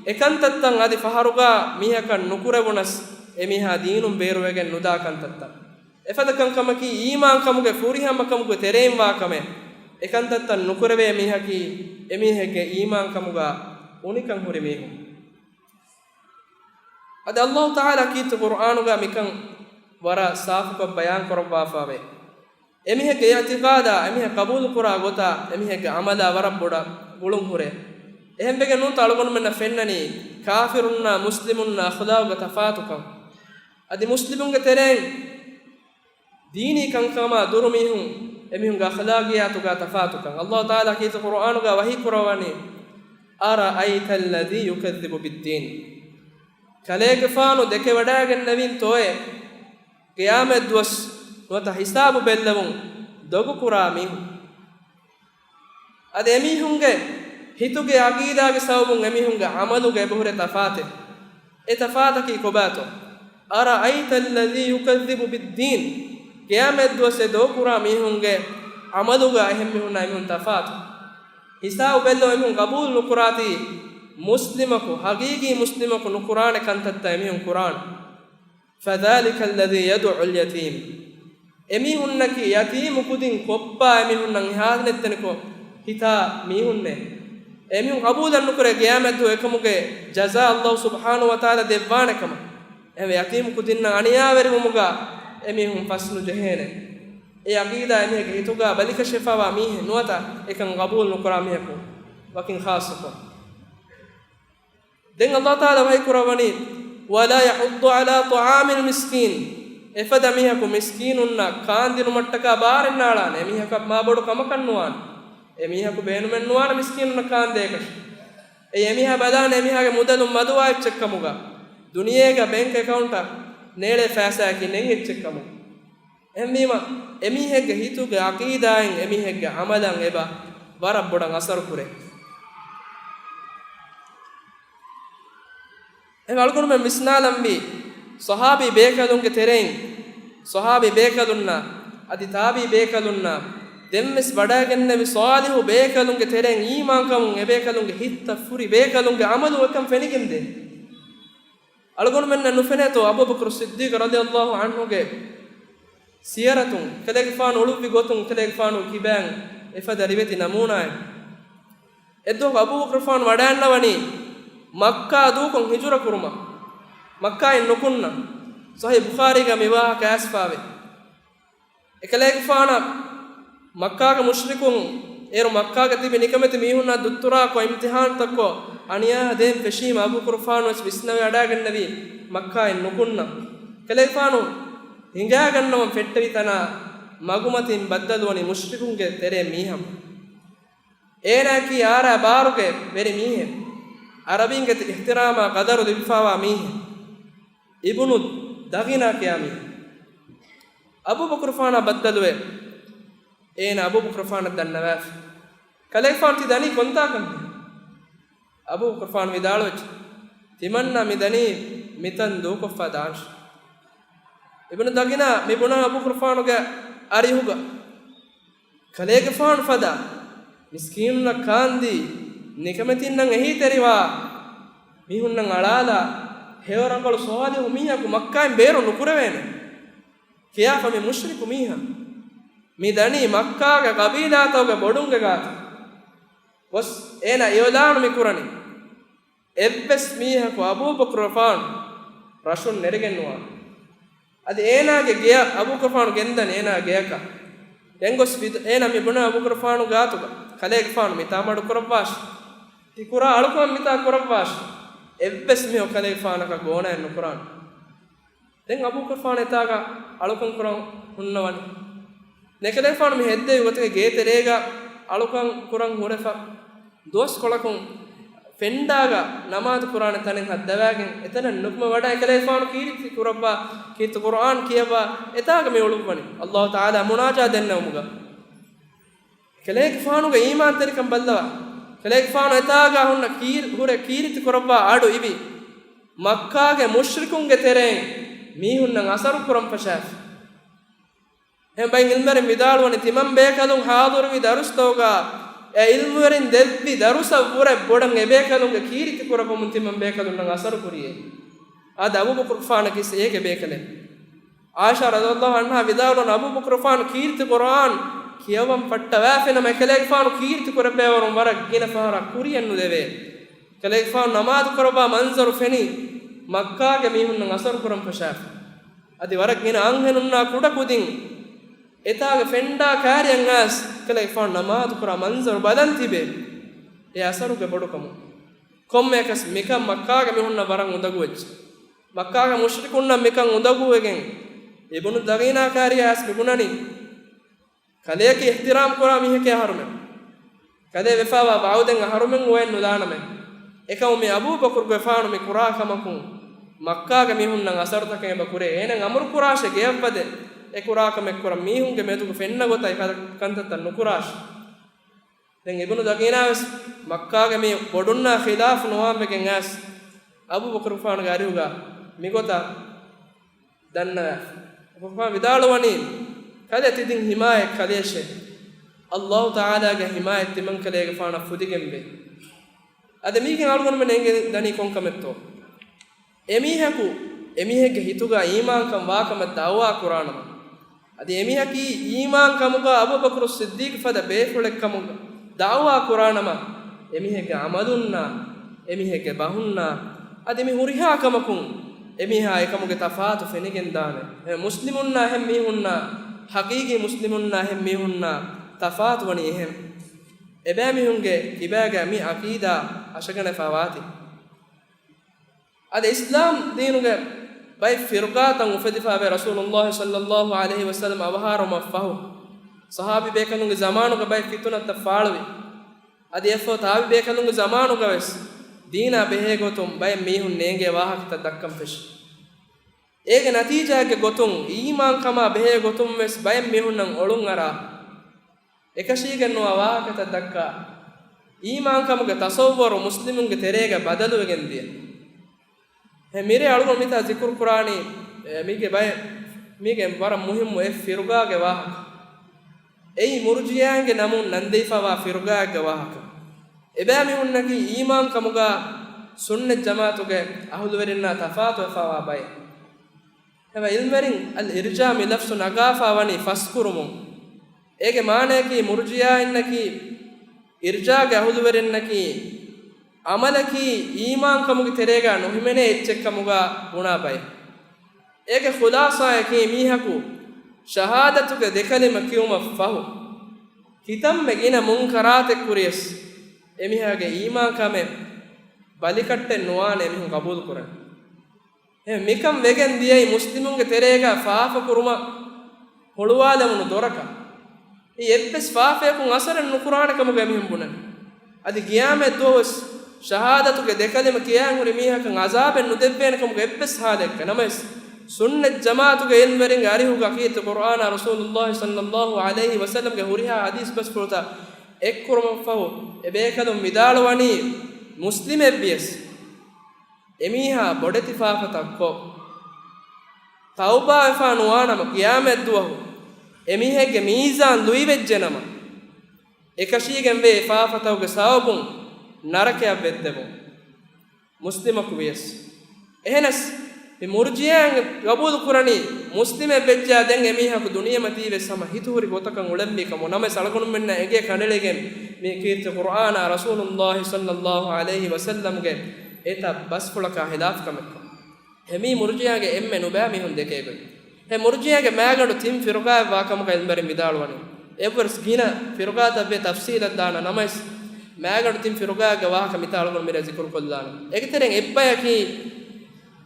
އެކަންތައްތައް އަދި ފަހަރުގާ މީހަކަށް ނުކުރެވުނަސް، އެމީހާ ދީނުން ބޭރުވެގެން ނުދާ ކަންތައްތައް. އެފަދަ ކަންކަމަކީ އީމާންކަމުގެ ފުރިހަމަކަމުގެ ތެރެއިން ވާ ކަމެއް. އެކަންތައްތައް ނުކުރެވޭ މީހަކީ އެމީހެއްގެ އީމާންކަމުގަ އުނިކަން ހުރި މީހުން. އަދި ﷲ ތަޢާލާ ކީރިތި ޤުރްއާނުގަ މިކަން ވަރަށް ސާފުކޮށް ބަޔާން ކުރައްވާފައިވޭ. އެމީހެއްގެ އިޢްތިޤާދާ، އެމީހަށް ޤަބޫލުކުރާ ގޮތާ، އެމީހެއްގެ ޢަމަލާ ވަރަށް ބޮޑަށް ގުޅުން ހުރޭ. އެހެންވެގެން ނޫންތަ އަޅުގަނޑުމެންނަށް ފެންނަނީ ކާފިރުންނާ މުސްލިމުންނާ އަޚްލާޤުގެ ތަފާތުކަން. އަދި މުސްލިމުންގެ ތެރެއިން ދީނީ ކަންކަމާ ދުރު މީހުން، އެމީހުންގެ އަޚްލާޤިއްޔާތުގަ ތަފާތުކަން. ﷲ ތަޢާލާ ކީރިތި ޤުރްއާނުގަ ވަޙީ ކުރައްވަނީ، أَرَأَيْتَ الَّذِي يُكَذِّبُ بِالدِّينِ. ކަލޭގެފާނު ދެކެވަޑައިގެންނެވީންތޯއޭ ޤިޔާމަތްދުވަސް ނުވަތަ ހިސާބު ބެއްލެވުން ދޮގުކުރާ މީހުން؟ އަދި އެމީހުންގެ ހިތުގެ ޢަޤީދާގެ ސަބަބުން އެމީހުންގެ ޢަމަލުގަ އެބަހުރޭ ތަފާތެއް. އެ ތަފާތަކީ ކޮބާތޯ؟ أَرَأَيْتَ الَّذِي يُكَذِّبُ بِالدِّينِ. ޤިޔާމަތްދުވަސް އެ ދޮގުކުރާ މީހުންގެ ޢަމަލުގަ އެހެން މީހުންނާ އެމީހުން ތަފާތު. ހިސާބު ބެއްލެވުން އެމީހުން ޤަބޫލު ނުކުރާތީ މުސްލިމަކު، ޙަޤީޤީ މުސްލިމަކު ނުކުރާނެ ކަންތައްތައް އެމީހުން ކުރާނެ. فَذَلِكَ الَّذِي يَدُعُّ الْيَتِيمَ. އެމީހުންނަކީ ޔަތީމު ކުދިން ކޮއްބާ އެމީހުންނަށް އިހާނެތްތަނެކޮށް ހިތާ މީހުންނޭ. އެމީހުން ޤަބޫލެއް ނުކުރޭ ޤިޔާމަތްދުވަހު އެކަމުގެ ޖަޒާ ﷲ ސުބްޙާނަހޫ ވަތަޢާލާ ދެއްވާނެ ކަމަށް. އެހެންވެ، ޔަތީމު ކުދިންނަށް އަނިޔާވެރިވުމުގަ އެމީހުން ފަސް ނުޖެހޭނެ. އެ ޢަޤީދާ އެމީހެއްގެ ހިތުގަ ބަލިކަށިވެފައިވާ މީހެއް ނުވަތަ އެކަން ޤަބޫލު ނުކުރާ މީހަކު ވަކިން ޚާއްޞަކޮށް. ދެން ﷲ ތަޢާލާ ވަޙީ ކުރައްވަނީ، وَلَا يَحُضُّ عَلَىٰ طَعَامِ الْمِسْكِينِ. އެފަދަ މީހަކު މިސްކީނުންނަށް ކާންދިނުމަށްޓަކާ ބާރެއް ނާޅާނެ. އެމީހަކަށް މާބޮޑު ކަމަކަށް ނުވާނެ. އެމީހަކު ބޭނުމެއް ނުވާނެ މިސްކީނުންނަށް ކާންދޭކަށް. އެ އެމީހާ ބަލާނެ އެމީހާގެ މުދަލުން މަދުވާ އެއްޗެއްކަމުގަ، ދުނިޔޭގަ ބޭންކް އެކައުންޓަށް ނޭޅޭ ފައިސާއަކީ ނެތް އެއްޗެއްކަމުގަ. އެހެންވީމަ، އެމީހެއްގެ ހިތުގެ ޢަޤީދާއިން އެމީހެއްގެ ޢަމަލަށް އެބަ ވަރަށް ބޮޑަށް އަސަރު ކުރޭ. އެ އަޅުގަނޑުމެން ވިސްނާލަންވީ، ޞަޙާބީ ބޭކަލުންގެ ތެރެއިން، ޞަޙާބީ ބޭކަލުންނާ، އަދި ތާބިޢީ ބޭކަލުންނާ، ދެންވެސް ވަޑައިގެންނެވި ޞާލިޙު ބޭކަލުންގެ ތެރެއިން އީމާންކަމުން އެބޭކަލުންގެ ހިތްތައް ފުރި ބޭކަލުންގެ ޢަމަލު އެކަން ފެނިގެންދޭ. އަޅުގަނޑުމެންނަށް ނުފެނޭތޯ އަބޫބަކުރު ޞިއްދީޤް ރަޟިޔަﷲ ޢަންހުގެ ސިޔަރަތުން، ކަލޭގެފާނު އުޅުއްވި ގޮތުން، ކަލޭގެފާނު ކިބައިން އެފަދަ ރިވެތި ނަމޫނާއެއް. އެއްދުވަހު އަބޫބަކުރުފާނު ވަޑައިންނަވަނީ މައްކާ ދޫކޮށް ހިޖުރަ ކުރުމަށް، މައްކާއިން ނުކުންނަން. ޞަޙީޙު ބުޚާރީގަ މި ވާހަކަ އައިސްފައިވޭ. އެކަލޭގެފާނަށް މައްކާގެ މުޝްރިކުން އޭރު މައްކާގަ ތިބި ނިކަމެތި މީހުންނާ ދުއްތުރާކޮށް، އިމްތިޙާންތައްކޮށް، އަނިޔާ ދޭން ފެށީމަ އަބޫބަކުރުފާނު ވެސް ވިސްނަވެ އަޑާގެންނެވީ މައްކާއިން ނުކުންނަން. ކަލޭގެފާނު ހިނގާގަންނަވަން ފެއްޓެވި ތަނާ މަގުމަތިން ބައްދަލުވަނީ މުޝްރިކުންގެ ތެރޭ މީހަކު. އޭނާއަކީ އާރާ ބާރުގެ ވެރި މީހެއް. ޢަރަބީންގެ އިޙްތިރާމާ ޤަދަރު ލިބިފައިވާ މީހެއް. އިބުނު ދަޣިނާ ކިޔާ މީހެއް. އަބޫބަކުރުފާނާ ބައްދަލުވެ، އޭނާ އަބޫބަކުރުފާނަށް ދަންނަވާފި. ކަލޭގެފާނު ތި ދަނީ ކޮންތާކަން؟ އަބޫބަކުރުފާނު ވިދާޅުވެއްޖެ، ތިމަންނަ މި ދަނީ މިތަން ދޫކޮށްފަ ދާންށި. އިބުނު ދަޣިނާ މި ބުނާ އަބޫބަކުރުފާނުގެ އަރިހުގަ ކަލޭގެފާނު ފަދަ މިސްކީނުންނަށް ކާންދީ، ނިކަމެތިންނަށް އެހީތެރިވާ މީހުންނަށް އަޅާލާ، ހެޔޮ ރަނގަޅު ޞާލިޙު މީހަކު މައްކާއިން ބޭރު ނުކުރެވޭނެ ކިޔާފަ މި މުޝްރިކު މީހާ. މި ދަނީ މައްކާގެ ޤަބީލާތަކުގެ ބޮޑުންގެ ގާތަށް ގޮސް އޭނާ އިޢުލާނު މި ކުރަނީ. އެއްވެސް މީހަކު އަބޫބަކުރުފާނު ރަށުން ނެރެގެން ނުވާނެ. އަދި އޭނާގެ ގެޔަށް އަބޫބަކުރުފާނު ގެންދަނީ އޭނާ ގެޔަކަށް. ދެން ގޮސް ވިދ-، އޭނާ މި ބުނާ އަބޫބަކުރުފާނު ގާތުގަ، ކަލޭގެފާނު މިތާ މަޑު ކުރައްވާށި. ތި ކުރާ އަޅުކަމަށް މިތާ ކުރައްވާށި. އެއްވެސް މީހަކު ކަލޭގެފާނަކަށް ގޯނައެއް ނުކުރާނެ. ދެން އަބޫބަކުރުފާނު އެތާގަ އަޅުކަން ކުރަން ހުންނަވަނީ. އެކަލޭގެފާނު މި ހެއްދެވި ގޮތުގެ ގޭތެރޭގަ އަޅުކަން ކުރަން ހުރެފަ. ދުވަސްކޮޅަކުން ފެންޑާގަ ނަމާދު ކުރާނެ ތަނެއް ހައްދަވާގެން އެތަނަށް ނުކުމެ ވަޑައި އެކަލޭގެފާނު ކީރިތި ކުރައްވާ، ކީރިތި ޤުރުއާން ކިޔަވާ އެތާގަ މި އުޅުއްވަނީ. ﷲ ތަޢާލާ މުނާޖާ ދެންނެވުމުގަ. ކަލޭގެފާނުގެ އީމާންތެރިކަން ބައްލަވާ. ކަލޭގެފާނު އެތާގަ ހުންނަ ކީރި-، ހުރެ ކީރިތި ކުރައްވާ އަޑު އިވި މައްކާގެ މުޝްރިކުންގެ ތެރެއިން މީހުންނަށް އަސަރު ކުރަން ފަށާފި. އެހެން ބައިން އިލްމުވެރިން ވިދާޅުވަނީ، ތިމަން ބޭކަލުން ހާޟިރުވި ދަރުސްތަކުގަ އެ އިލްމުވެރިން ދެއްވި ދަރުސަށް ވުރެ ބޮޑަށް އެބޭކަލުންގެ ކީރިތި ކުރައްވަމުން ތިމަން ބޭކަލުންނަށް އަސަރު ކުރިއޭ. އާދެ، އަބޫބަކުރުފާނަކީ އޭގެ ބޭކަލެއް. ޢާއިޝާ ރަޟިޔަﷲ ޢަންހާ ވިދާޅުވަން، އަބޫބަކުރުފާނު ކީރިތި ޤުރުއާން ކިޔަވަން ފައްޓަވާފިނަމަ، އެކަލޭގެފާނު ކީރިތި ކުރެއްވޭވަރުން ވަރަށް ގިނަ ފަހަރަށް ކުރިއެއް ނުދެވޭ. ކަލޭގެފާނު ނަމާދު ކުރައްވާ މަންޒަރު ފެނި މައްކާގެ މީހުންނަށް އަސަރު ކުރަން ފަށާފި. އަދި ވަރަށް ގިނަ އަންހެނުންނާ ކުޑަކުދިން އެތާގެ ފެންޑާ ކާރިއަށް އައިސް ކަލޭގެފާނު ނަމާދު ކުރާ މަންޒަރު ބަލަން ތިބޭ. އެ އަސަރުގެ ބޮޑުކަމުން. ކޮންމެއަކަސް މިކަން މައްކާގެ މީހުންނަށް ވަރަށް އުނދަގޫވެއްޖެ. މައްކާގެ މުޝްރިކުންނަށް މިކަން އުނދަގޫވެގެން، އިބްނު ދަގީނާ ކާރިއަށް އައިސް މިބުނަނީ، ކަލެޔަކީ އިޙްތިރާމް ކުރާ މީހެކޭ އަހަރުމެން. ކަލޭ ވެފައިވާ ވަޢުދެއް އަހަރުމެން އޮވެން ނުލާނަމޭ. އެކަމު މި އަބޫބަކުރުގެފާނު މި ކުރާ ކަމަކުން މައްކާގެ މީހުންނަށް އަސަރުތަކެއް އެބަ ކުރޭ. އޭނަ އަމުރު ކުރާށޭ ގެޔަށްވަދެ އެ ކުރާ ކަމެއް ކުރަން. މީހުންގެ މެދުގަ ފެންނަ ގޮތަށް އެ ކަންތައްތައް ނުކުރާށޭ. ދެން އިބްނު ދަގީނާ ވެސް މައްކާގެ މި ބޮޑުންނާ ޚިލާފު ނުވާން ވެގެން އައިސް، އަބޫބަކުރުފާނުގެ އަރިހުގަ މިގޮތަށް ދަންނަވާފި. އަބޫބަކުރުފާނު ވިދާޅުވަނީ، ކަލޭ ތި ދިން ހިމާޔަތް ކަލޭށޭ. ﷲ ތަޢާލާގެ ހިމާޔަތް ތިމަންކަލޭގެފާނަށް ފުދިގެންވޭ. އަދި މީގެން އަޅުގަނޑުމެން އެނގި ދަނީ ކޮންކަމެއްތޯ؟ އެމީހަކު އެމީހެއްގެ ހިތުގަ އީމާންކަން ވާކަމަށް ދަޢުވާ ކުރާނަމަ، އަދި އެމީހަކީ އީމާންކަމުގަ އަބޫބަކުރު ޞިއްދީޤު ފަދަ ބޭފުޅެއްކަމުގަ ދަޢުވާ ކުރާނަމަ، އެމީހެއްގެ ޢަމަލުންނާ، އެމީހެއްގެ ބަހުންނާ، އަދި މި ހުރިހާ ކަމަކުން އެމީހާ އެކަމުގެ ތަފާތު ފެނިގެންދާނެ. އެ މުސްލިމުންނާ އެހެން މީހުންނާ، ޙަޤީޤީ މުސްލިމުންނާ އެހެން މީހުންނާ ތަފާތު ވަނީ އެހެން. އެބައިމީހުންގެ ކިބާގަ މި ޢަޤީދާ އަށަގަނެފަ ވާތީ. އަދި އިސްލާމް ދީނުގެ ބައެއް ފިރުޤާތައް އުފެދިފައިވޭ ރަސޫލުﷲ ޞައްލަﷲ ޢަލައިހި ވަސައްލަމް އަވަހާރަވުމަށްފަހު، ޞަޙާބީ ބޭކަލުންގެ ޒަމާނުގަ ބައެއް ފިތުނަތައް ފާޅުވި. އަދި އެއަށްފަހު ތާބި ބޭކަލުންގެ ޒަމާނުގަވެސް ދީނާ ބެހޭ ގޮތުން ބައެއް މީހުން ނޭނގޭ ވާހަކަތައް ދައްކަން ފެށި. އޭގެ ނަތީޖާއެއްގެ ގޮތުން އީމާންކަމާ ބެހޭ ގޮތުން ވެސް ބައެއް މީހުންނަށް އޮޅުންއަރާ، އެކަށީގެންނުވާ ވާހަކަތައް ދައްކާ، އީމާންކަމުގެ ތަޞައްވަރު މުސްލިމުންގެ ތެރޭގަ ބަދަލުވެގެން ދިޔަ. އެ މިރޭ އަޅުގަނޑު މިތާ ޒިކުރު ކުރާނީ، އެ، މީގެ ބައެއް، މީގެ ވަރަށް މުހިއްމު އެއް ފިރުގާގެ ވާހަކަ. އެއީ މުރުޖިއާއިންގެ ނަމުން ނަންދެވިފައިވާ ފިރުގާއެއްގެ ވާހަކަ. އެބައިމީހުންނަކީ އީމާންކަމުގަ ސުންނަތް ޖަމާޢަތުގެ އަހުލުވެރިންނާ ތަފާތުވެފައިވާ ބައެއް. އެވަ އިލްމުވެރިން އަލް އިރްޖާ މި ލަފްޒު ނަގާފަ ވަނީ ފަސްކުރުމުން. އޭގެ މާނަޔަކީ މުރުޖިއާއިންނަކީ، އިރްޖާގެ އަހުލުވެރިންނަކީ، ޢަމަލަކީ އީމާންކަމުގެ ތެރޭގަ ނުހިމެނޭ އެއްޗެއްކަމުގަ ބުނާ ބައެއް. އޭގެ ޚުލާޞާއަކީ މީހަކު ޝަހާދަތުގެ ދެކަލިމަ ކިޔުމަށް ފަހު، ކިތަންމެ ގިނަ މުންކަރާތެއް ކުރިޔަސް، އެމީހާގެ އީމާންކަމެއް ބަލިކައްޓެއް ނުވާނެ އެމީހުން ޤަބޫލު ކުރަން. އެ މިކަން ވެގެން ދިޔައީ މުސްލިމުންގެ ތެރޭގަ ފާފަ ކުރުމަށް ހުޅުވާލެވުނު ދޮރަކަށް. އެ އެއްވެސް ފާފަޔަކުން އަސަރެއް ނުކުރާނެ ކަމުގަ އެމީހުން ބުނަނީ. އަދި ގިޔާމަތް ދުވަހުވެސް ޝަހާދަތުގެ ދެކަލިމަ ކިޔާން ހުރި މީހަކަށް ޢަޒާބެއް ނުދެއްވޭނެ ކަމުގަ އެއްވެސް ޙާލެއްގަ. ނަމަވެސް، ސުންނަތް ޖަމާޢަތުގެ އިލްމުވެރިންގެ އަރިހުގަ ކީރިތި ޤުރްއާނާ ރަސޫލުﷲ ޞައްލަﷲ ޢަލައިހި ވަސައްލަމްގެ ހުރިހާ ޙަދީޘް ބަސްފުޅުތައް އެއްކުރުމަށްފަހު، އެބޭކަލުން ވިދާޅުވަނީ، މުސްލިމެއްވިޔަސް އެމީހާ ބޮޑެތި ފާފަތައް ކޮށް، ތައުބާވެފާ ނުވާނަމަ، ޤިޔާމަތްދުވަހު އެމީހެއްގެ މީޒާން ލުއިވެއްޖެނަމަ، އެކަށީގެންވޭ އެ ފާފަތަކުގެ ސަބަބުން ނަރަކަޔަށް ވެއްދެވުން. މުސްލިމަކު ވިޔަސް. އެހެނަސް، މި މުރްޖިއާއިން ގަބޫލު ކުރަނީ، މުސްލިމެއް ވެއްޖާ ދެން އެމީހަކު ދުނިޔެމަތީވެސް ހަމަ ހިތުހުރި ގޮތަކަށް އުޅެންވީ ކަމުން. ނަމަވެސް އަޅުގަނޑުމެންނަށް އެނގޭ ކަނޑައެޅިގެން މި ކީރިތި ޤުރްއާނާ ރަސޫލުﷲ ޞައްލަﷲ ޢަލައިހި ވަސައްލަމްގެ އެތައް ބަސްފުޅަކާ ޚިލާފު ކަމެއްކަން. އެމީ މުރްޖިއާގެ އެންމެ ނުބައި މީހުން ދެކޭ ގޮތް. އެ މުރްޖިއާގެ މާގަނޑު ތިން ފިރުގާއެއް ވާ ކަމުގަ އިލްމުވެރިން ވިދާޅުވަނީ. އެއްވެސް ގިނަ ފިރުގާތައްވޭ ތަފްސީލަށް ދާނަ ނަމަވެސް، މާގަނޑު ތިން ފިރުގާގެ ވާހަކަ މިތާ އަޅުގަނޑު މިރޭ ޒިކުރު ކޮށްލާނަން. އޭގެ ތެރެއިން އެއްބަޔަކީ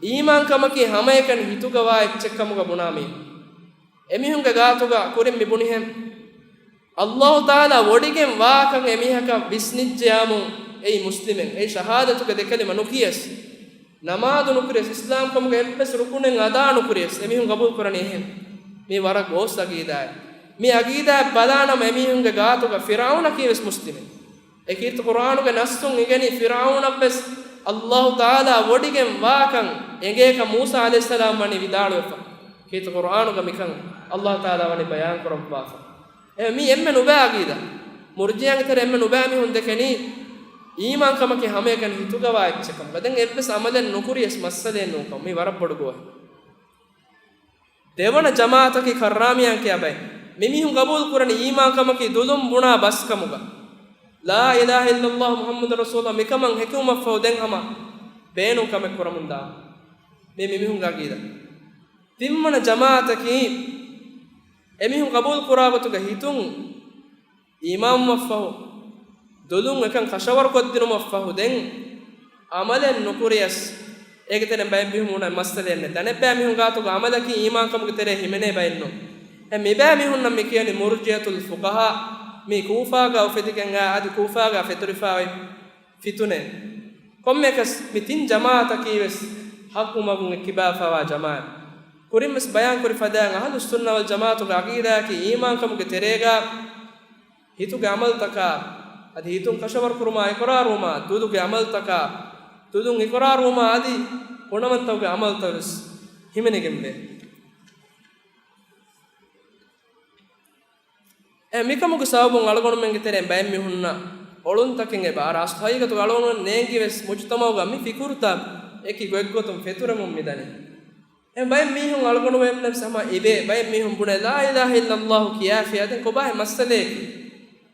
އީމާންކަމަކީ ހަމައެކަނި ހިތުގަވާ އެއްޗެއްކަމުގަ ބުނާ މީހެއް. އެމީހުންގެ ގާތުގަ ކުރިން މި ބުނިހެން، އައްލާހު ތަޢާލާ ވޮޑިގެން ވާކަން އެމީހަކަށް ވިސްނިއްޖެޔާމު އެއީ މުސްލިމެއް. އެއީ ޝަހާދަތުގެ ދެކަލިމަ ނުކިޔަސް، ނަމާދު ނުކުރިޔަސް، އިސްލާމްކަމުގެ އެއްވެސް ރުކުނެއް އަދާ ނުކުރިޔަސް އެމީހުން ގަބޫލުކުރަނީ އެހެން. މީ ވަރަށް ގޯސް އަގީދާއެއް. މި އަގީދާއަށް ބަލާނަމަ އެމީހުންގެ ގާތުގަ ފިރްޢައުނަކީވެސް މުސްލިމެއް. އެ ކީރިތި ޤުރްއާނުގެ ނައްސުން އިގެނީ ފިރްޢައުނަށްވެސް އައްލާހު ތަޢާލާ ވޮޑިގެން ވާކަން އެނގޭކަން މޫސާ ޢަލައިހިއްސަލާމް ވަނީ ވިދާޅުވެފަ. ކީރިތި ޤުރްއާނުގަ މިކަން އައްލާހު ތަޢާލާ ވަނީ ބަޔާން ކުރައްވާފަ. އެ މީ އެންމެ ނުބައި އަގީދާ. މުރްޖިއާގެ ތެރޭ އެންމެ ނުބައި މީހުން ދެކެނީ އީމާންކަމަކީ ހަމައެކަނި ހިތުގަވާ އެއްޗެއްކަމަށް. ދެން އެއްވެސް ޢަމަލެއް ނުކުރިޔަސް މައްސަލައެއް ނޫންކަމަށް. މީ ވަރަށް ބޮޑު ގޯހެއް. ދެވަނަ ޖަމާޢަތަކީ ކައްރާމިޔާން ކިޔާ ބައެއް. މި މީހުން ގަބޫލު ކުރަނީ އީމާންކަމަކީ ދުލުން ބުނާ ބަސްކަމުގަ، ލާ އިލާހަ އިއްލައްލާހު މުޙައްމަދު ރަސޫލު މިކަމަށް ހެކިވުމަށްފަހު ދެން ހަމަ ބޭނުން ކަމެއް ކުރަމުންދާ. މީ މި މީހުންގެ އަގީދާ. ތިންވަނަ ޖަމާޢަތަކީ އެމީހުން ގަބޫލު ކުރާ ގޮތުގަ ހިތުން އީމާންވުމަށްފަހު، ދުލުން އެކަން ކަށަވަރުކޮށްދިނުމަށްފަހު ދެން ޢަމަލެއް ނުކުރިޔަސް، އޭގެ ތެރެއިން ބައެއް މީހުން ބުނަނީ މައްސަލައެއް ނެތް. ދެން އެއްބައި މީހުން ގާތުގަ ޢަމަލަކީ އީމާންކަމުގެ ތެރޭ ހިމެނޭ ބައެއްނު. އެ މިބައި މީހުންނަށް މި ކިޔަނީ މުރްޖިއަތުލް ފުޤަހާ. މީ ކޫފާގަ އުފެދިގެން އާ އަދި ކޫފާގަ ފެތުރިފައި ފިތުނައެއް. ކޮންމެއަކަސް މި ތިން ޖަމާޢަތަކީވެސް ޙައްޤު މަގުން އެއްކިބާފައިވާ ޖަމާޢަތް. ކުރިންވެސް ބަޔާން ކުރި ފަދައިން އަހުލުއްސުންނަ ވަލް ޖަމާޢަތުގެ ޢަޤީދާއަކީ އީމާންކަމުގެ ތެރޭގަ ހިތުގެ ޢަމަލުތަކާ، އަދި ހިތުން ކަށަވަރުކުރުމާ އިޤްރާރުވުމާ، ދުލުގެ ޢަމަލުތަކާ، ދުލުން އިޤްރާރުވުމާ އަދި ކުނަމަންތަކުގެ ޢަމަލުތައްވެސް ހިމެނިގެންވޭ. އެ މިކަމުގެ ސަބަބުން އަޅުގަނޑުމެންގެ ތެރެއިން ބައެއް މީހުންނަށް އޮޅުންތަކެއް އެބަ އަރާސް. ހަގީގަތުގަ އަޅުގަނޑުމެން ނޭނގިވެސް މުޖުތަމަޢުގަ މި ފިކުރުތައް އެކި ގޮތްގޮތުން ފެތުރެމުން މިދަނީ. އެ ބައެއް މީހުން އަޅުގަނޑުމެންނަށް ހަމަ އިވޭ. ބައެއް މީހުން ބުނޭ، ލާ އިލާހަ އިއްލައްލާހު ކިޔާފިޔާ ދެން ކޮބާހޭ މައްސަލައަކީ؟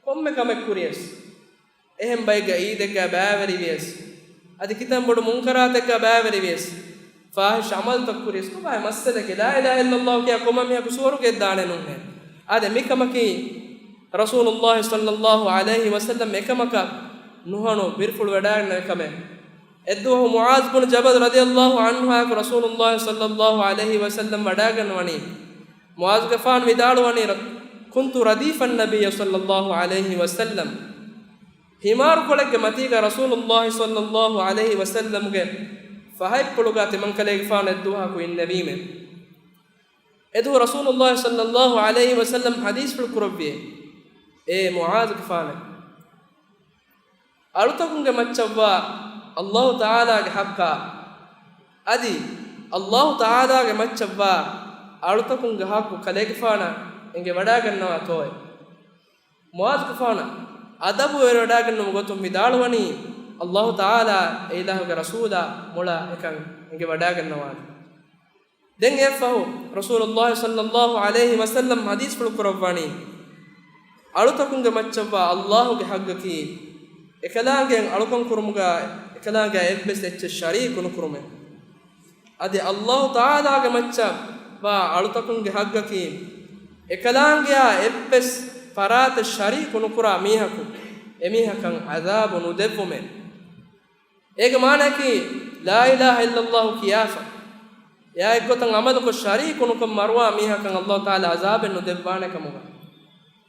ކޮންމެ ކަމެއް ކުރިޔަސް، އެހެން ބައެއްގެ ޢީދެއްގަ ބައިވެރިވިޔަސް، އަދި ކިތަން ބޮޑު މުންކަރާތެއްގަ ބައިވެރިވިޔަސް، ފާޙިޝް ޢަމަލުތައް ކުރިޔަސް، ކޮބާހޭ މައްސަލައަކީ؟ ލާ އިލާހަ އިއްލައްލާހު ކިޔާ ކޮންމެ މީހަކު ސުވަރުގެއަށް ދާނެ ނޫނޭ. އާދެ، މިކަމަކީ ރަސޫލުﷲ ޞައްލައްލާހު ޢަލައިހި ވަސައްލަމް އެކަމަކަށް ނުހަނު ބިރުފުޅު ވެޑާގެންނެވި ކަމެއް. އެއްދުވަހު މުޢާޛު ބުނު ޖަބަލް ރަޟިޔަﷲ ޢަންހުއާއެކު ރަސޫލުﷲ ޞައްލައްލާހު ޢަލައިހި ވަސައްލަމް ވަޑާގަންނަވަނީ. މުޢާޛުގެފާނު ވިދާޅުވަނީ، ރަ-، كنت رديف النبي صلى الله عليه وسلم. ހިމާރުކޮޅެއްގެ މަތީގަ ރަސޫލުﷲ ޞައްލައްލާހު ޢަލައިހި ވަސައްލަމްގެ ފަހަތްޕުޅުގަ ތިމަންކަލޭގެފާނު އެއްދުވަހަކު އިންނެވީމެ. އެދުވަހު ރަސޫލުﷲ ޞައްލައްލާހު ޢަލައިހި ވަސައްލަމް ޙަދީޘްފުޅު ކުރެއްވިއޭ، އޭ މުޢާޛުގެފާނޭ، އަޅުތަކުންގެ މައްޗަށްވާ ﷲ ތަޢާލާގެ ޙައްޤާ، އަދި ﷲ ތަޢާލާގެ މައްޗަށްވާ އަޅުތަކުންގެ ޙައްޤު ކަލޭގެފާނަށް އެނގިވަޑާގަންނަވާތޯއޭ؟ މުޢާޛުގެފާނަށް އަދަބުވެރިވަޑާގަންނަވާ ގޮތުން ވިދާޅުވަނީ، ﷲ ތަޢާލާ އެ އިލާހުގެ ރަސޫލާ މޮޅަށް އެކަން އެނގިވަޑާގަންނަވާނެ. ދެން އެއަށްފަހު ރަސޫލުﷲ ޞައްލައްލާހު ޢަލައިހި ވަސައްލަމް ޙަދީޘްފުޅު ކުރައްވަނީ، އަޅުތަކުންގެ މައްޗަށްވާ ﷲގެ ޙައްޤަކީ، އެކަލާނގެއަށް އަޅުކަން ކުރުމުގަ އެކަލާނގެއާ އެއްވެސް އެއްޗެއް ޝަރީކު ނުކުރުމޭ. އަދި ﷲ ތަޢާލާގެ މައްޗަށްވާ އަޅުތަކުންގެ ޙައްޤަކީ، އެކަލާނގެއާ އެއްވެސް ފަރާތެއް ޝަރީކު ނުކުރާ މީހަކު އެމީހަކަށް ޢަޛާބު ނުދެއްވުމޭ. އޭގެ މާނައަކީ، ލާ އިލާހަ އިއްލައްލާހު ކިޔާފަ، އެއާ އެއްގޮތަށް ޢަމަލުކޮށް ޝަރީކު ނުކޮށް މަރުވާ މީހަކަށް ﷲ ތަޢާލާ ޢަޛާބެއް ނުދެއްވާނެ ކަމުގަ.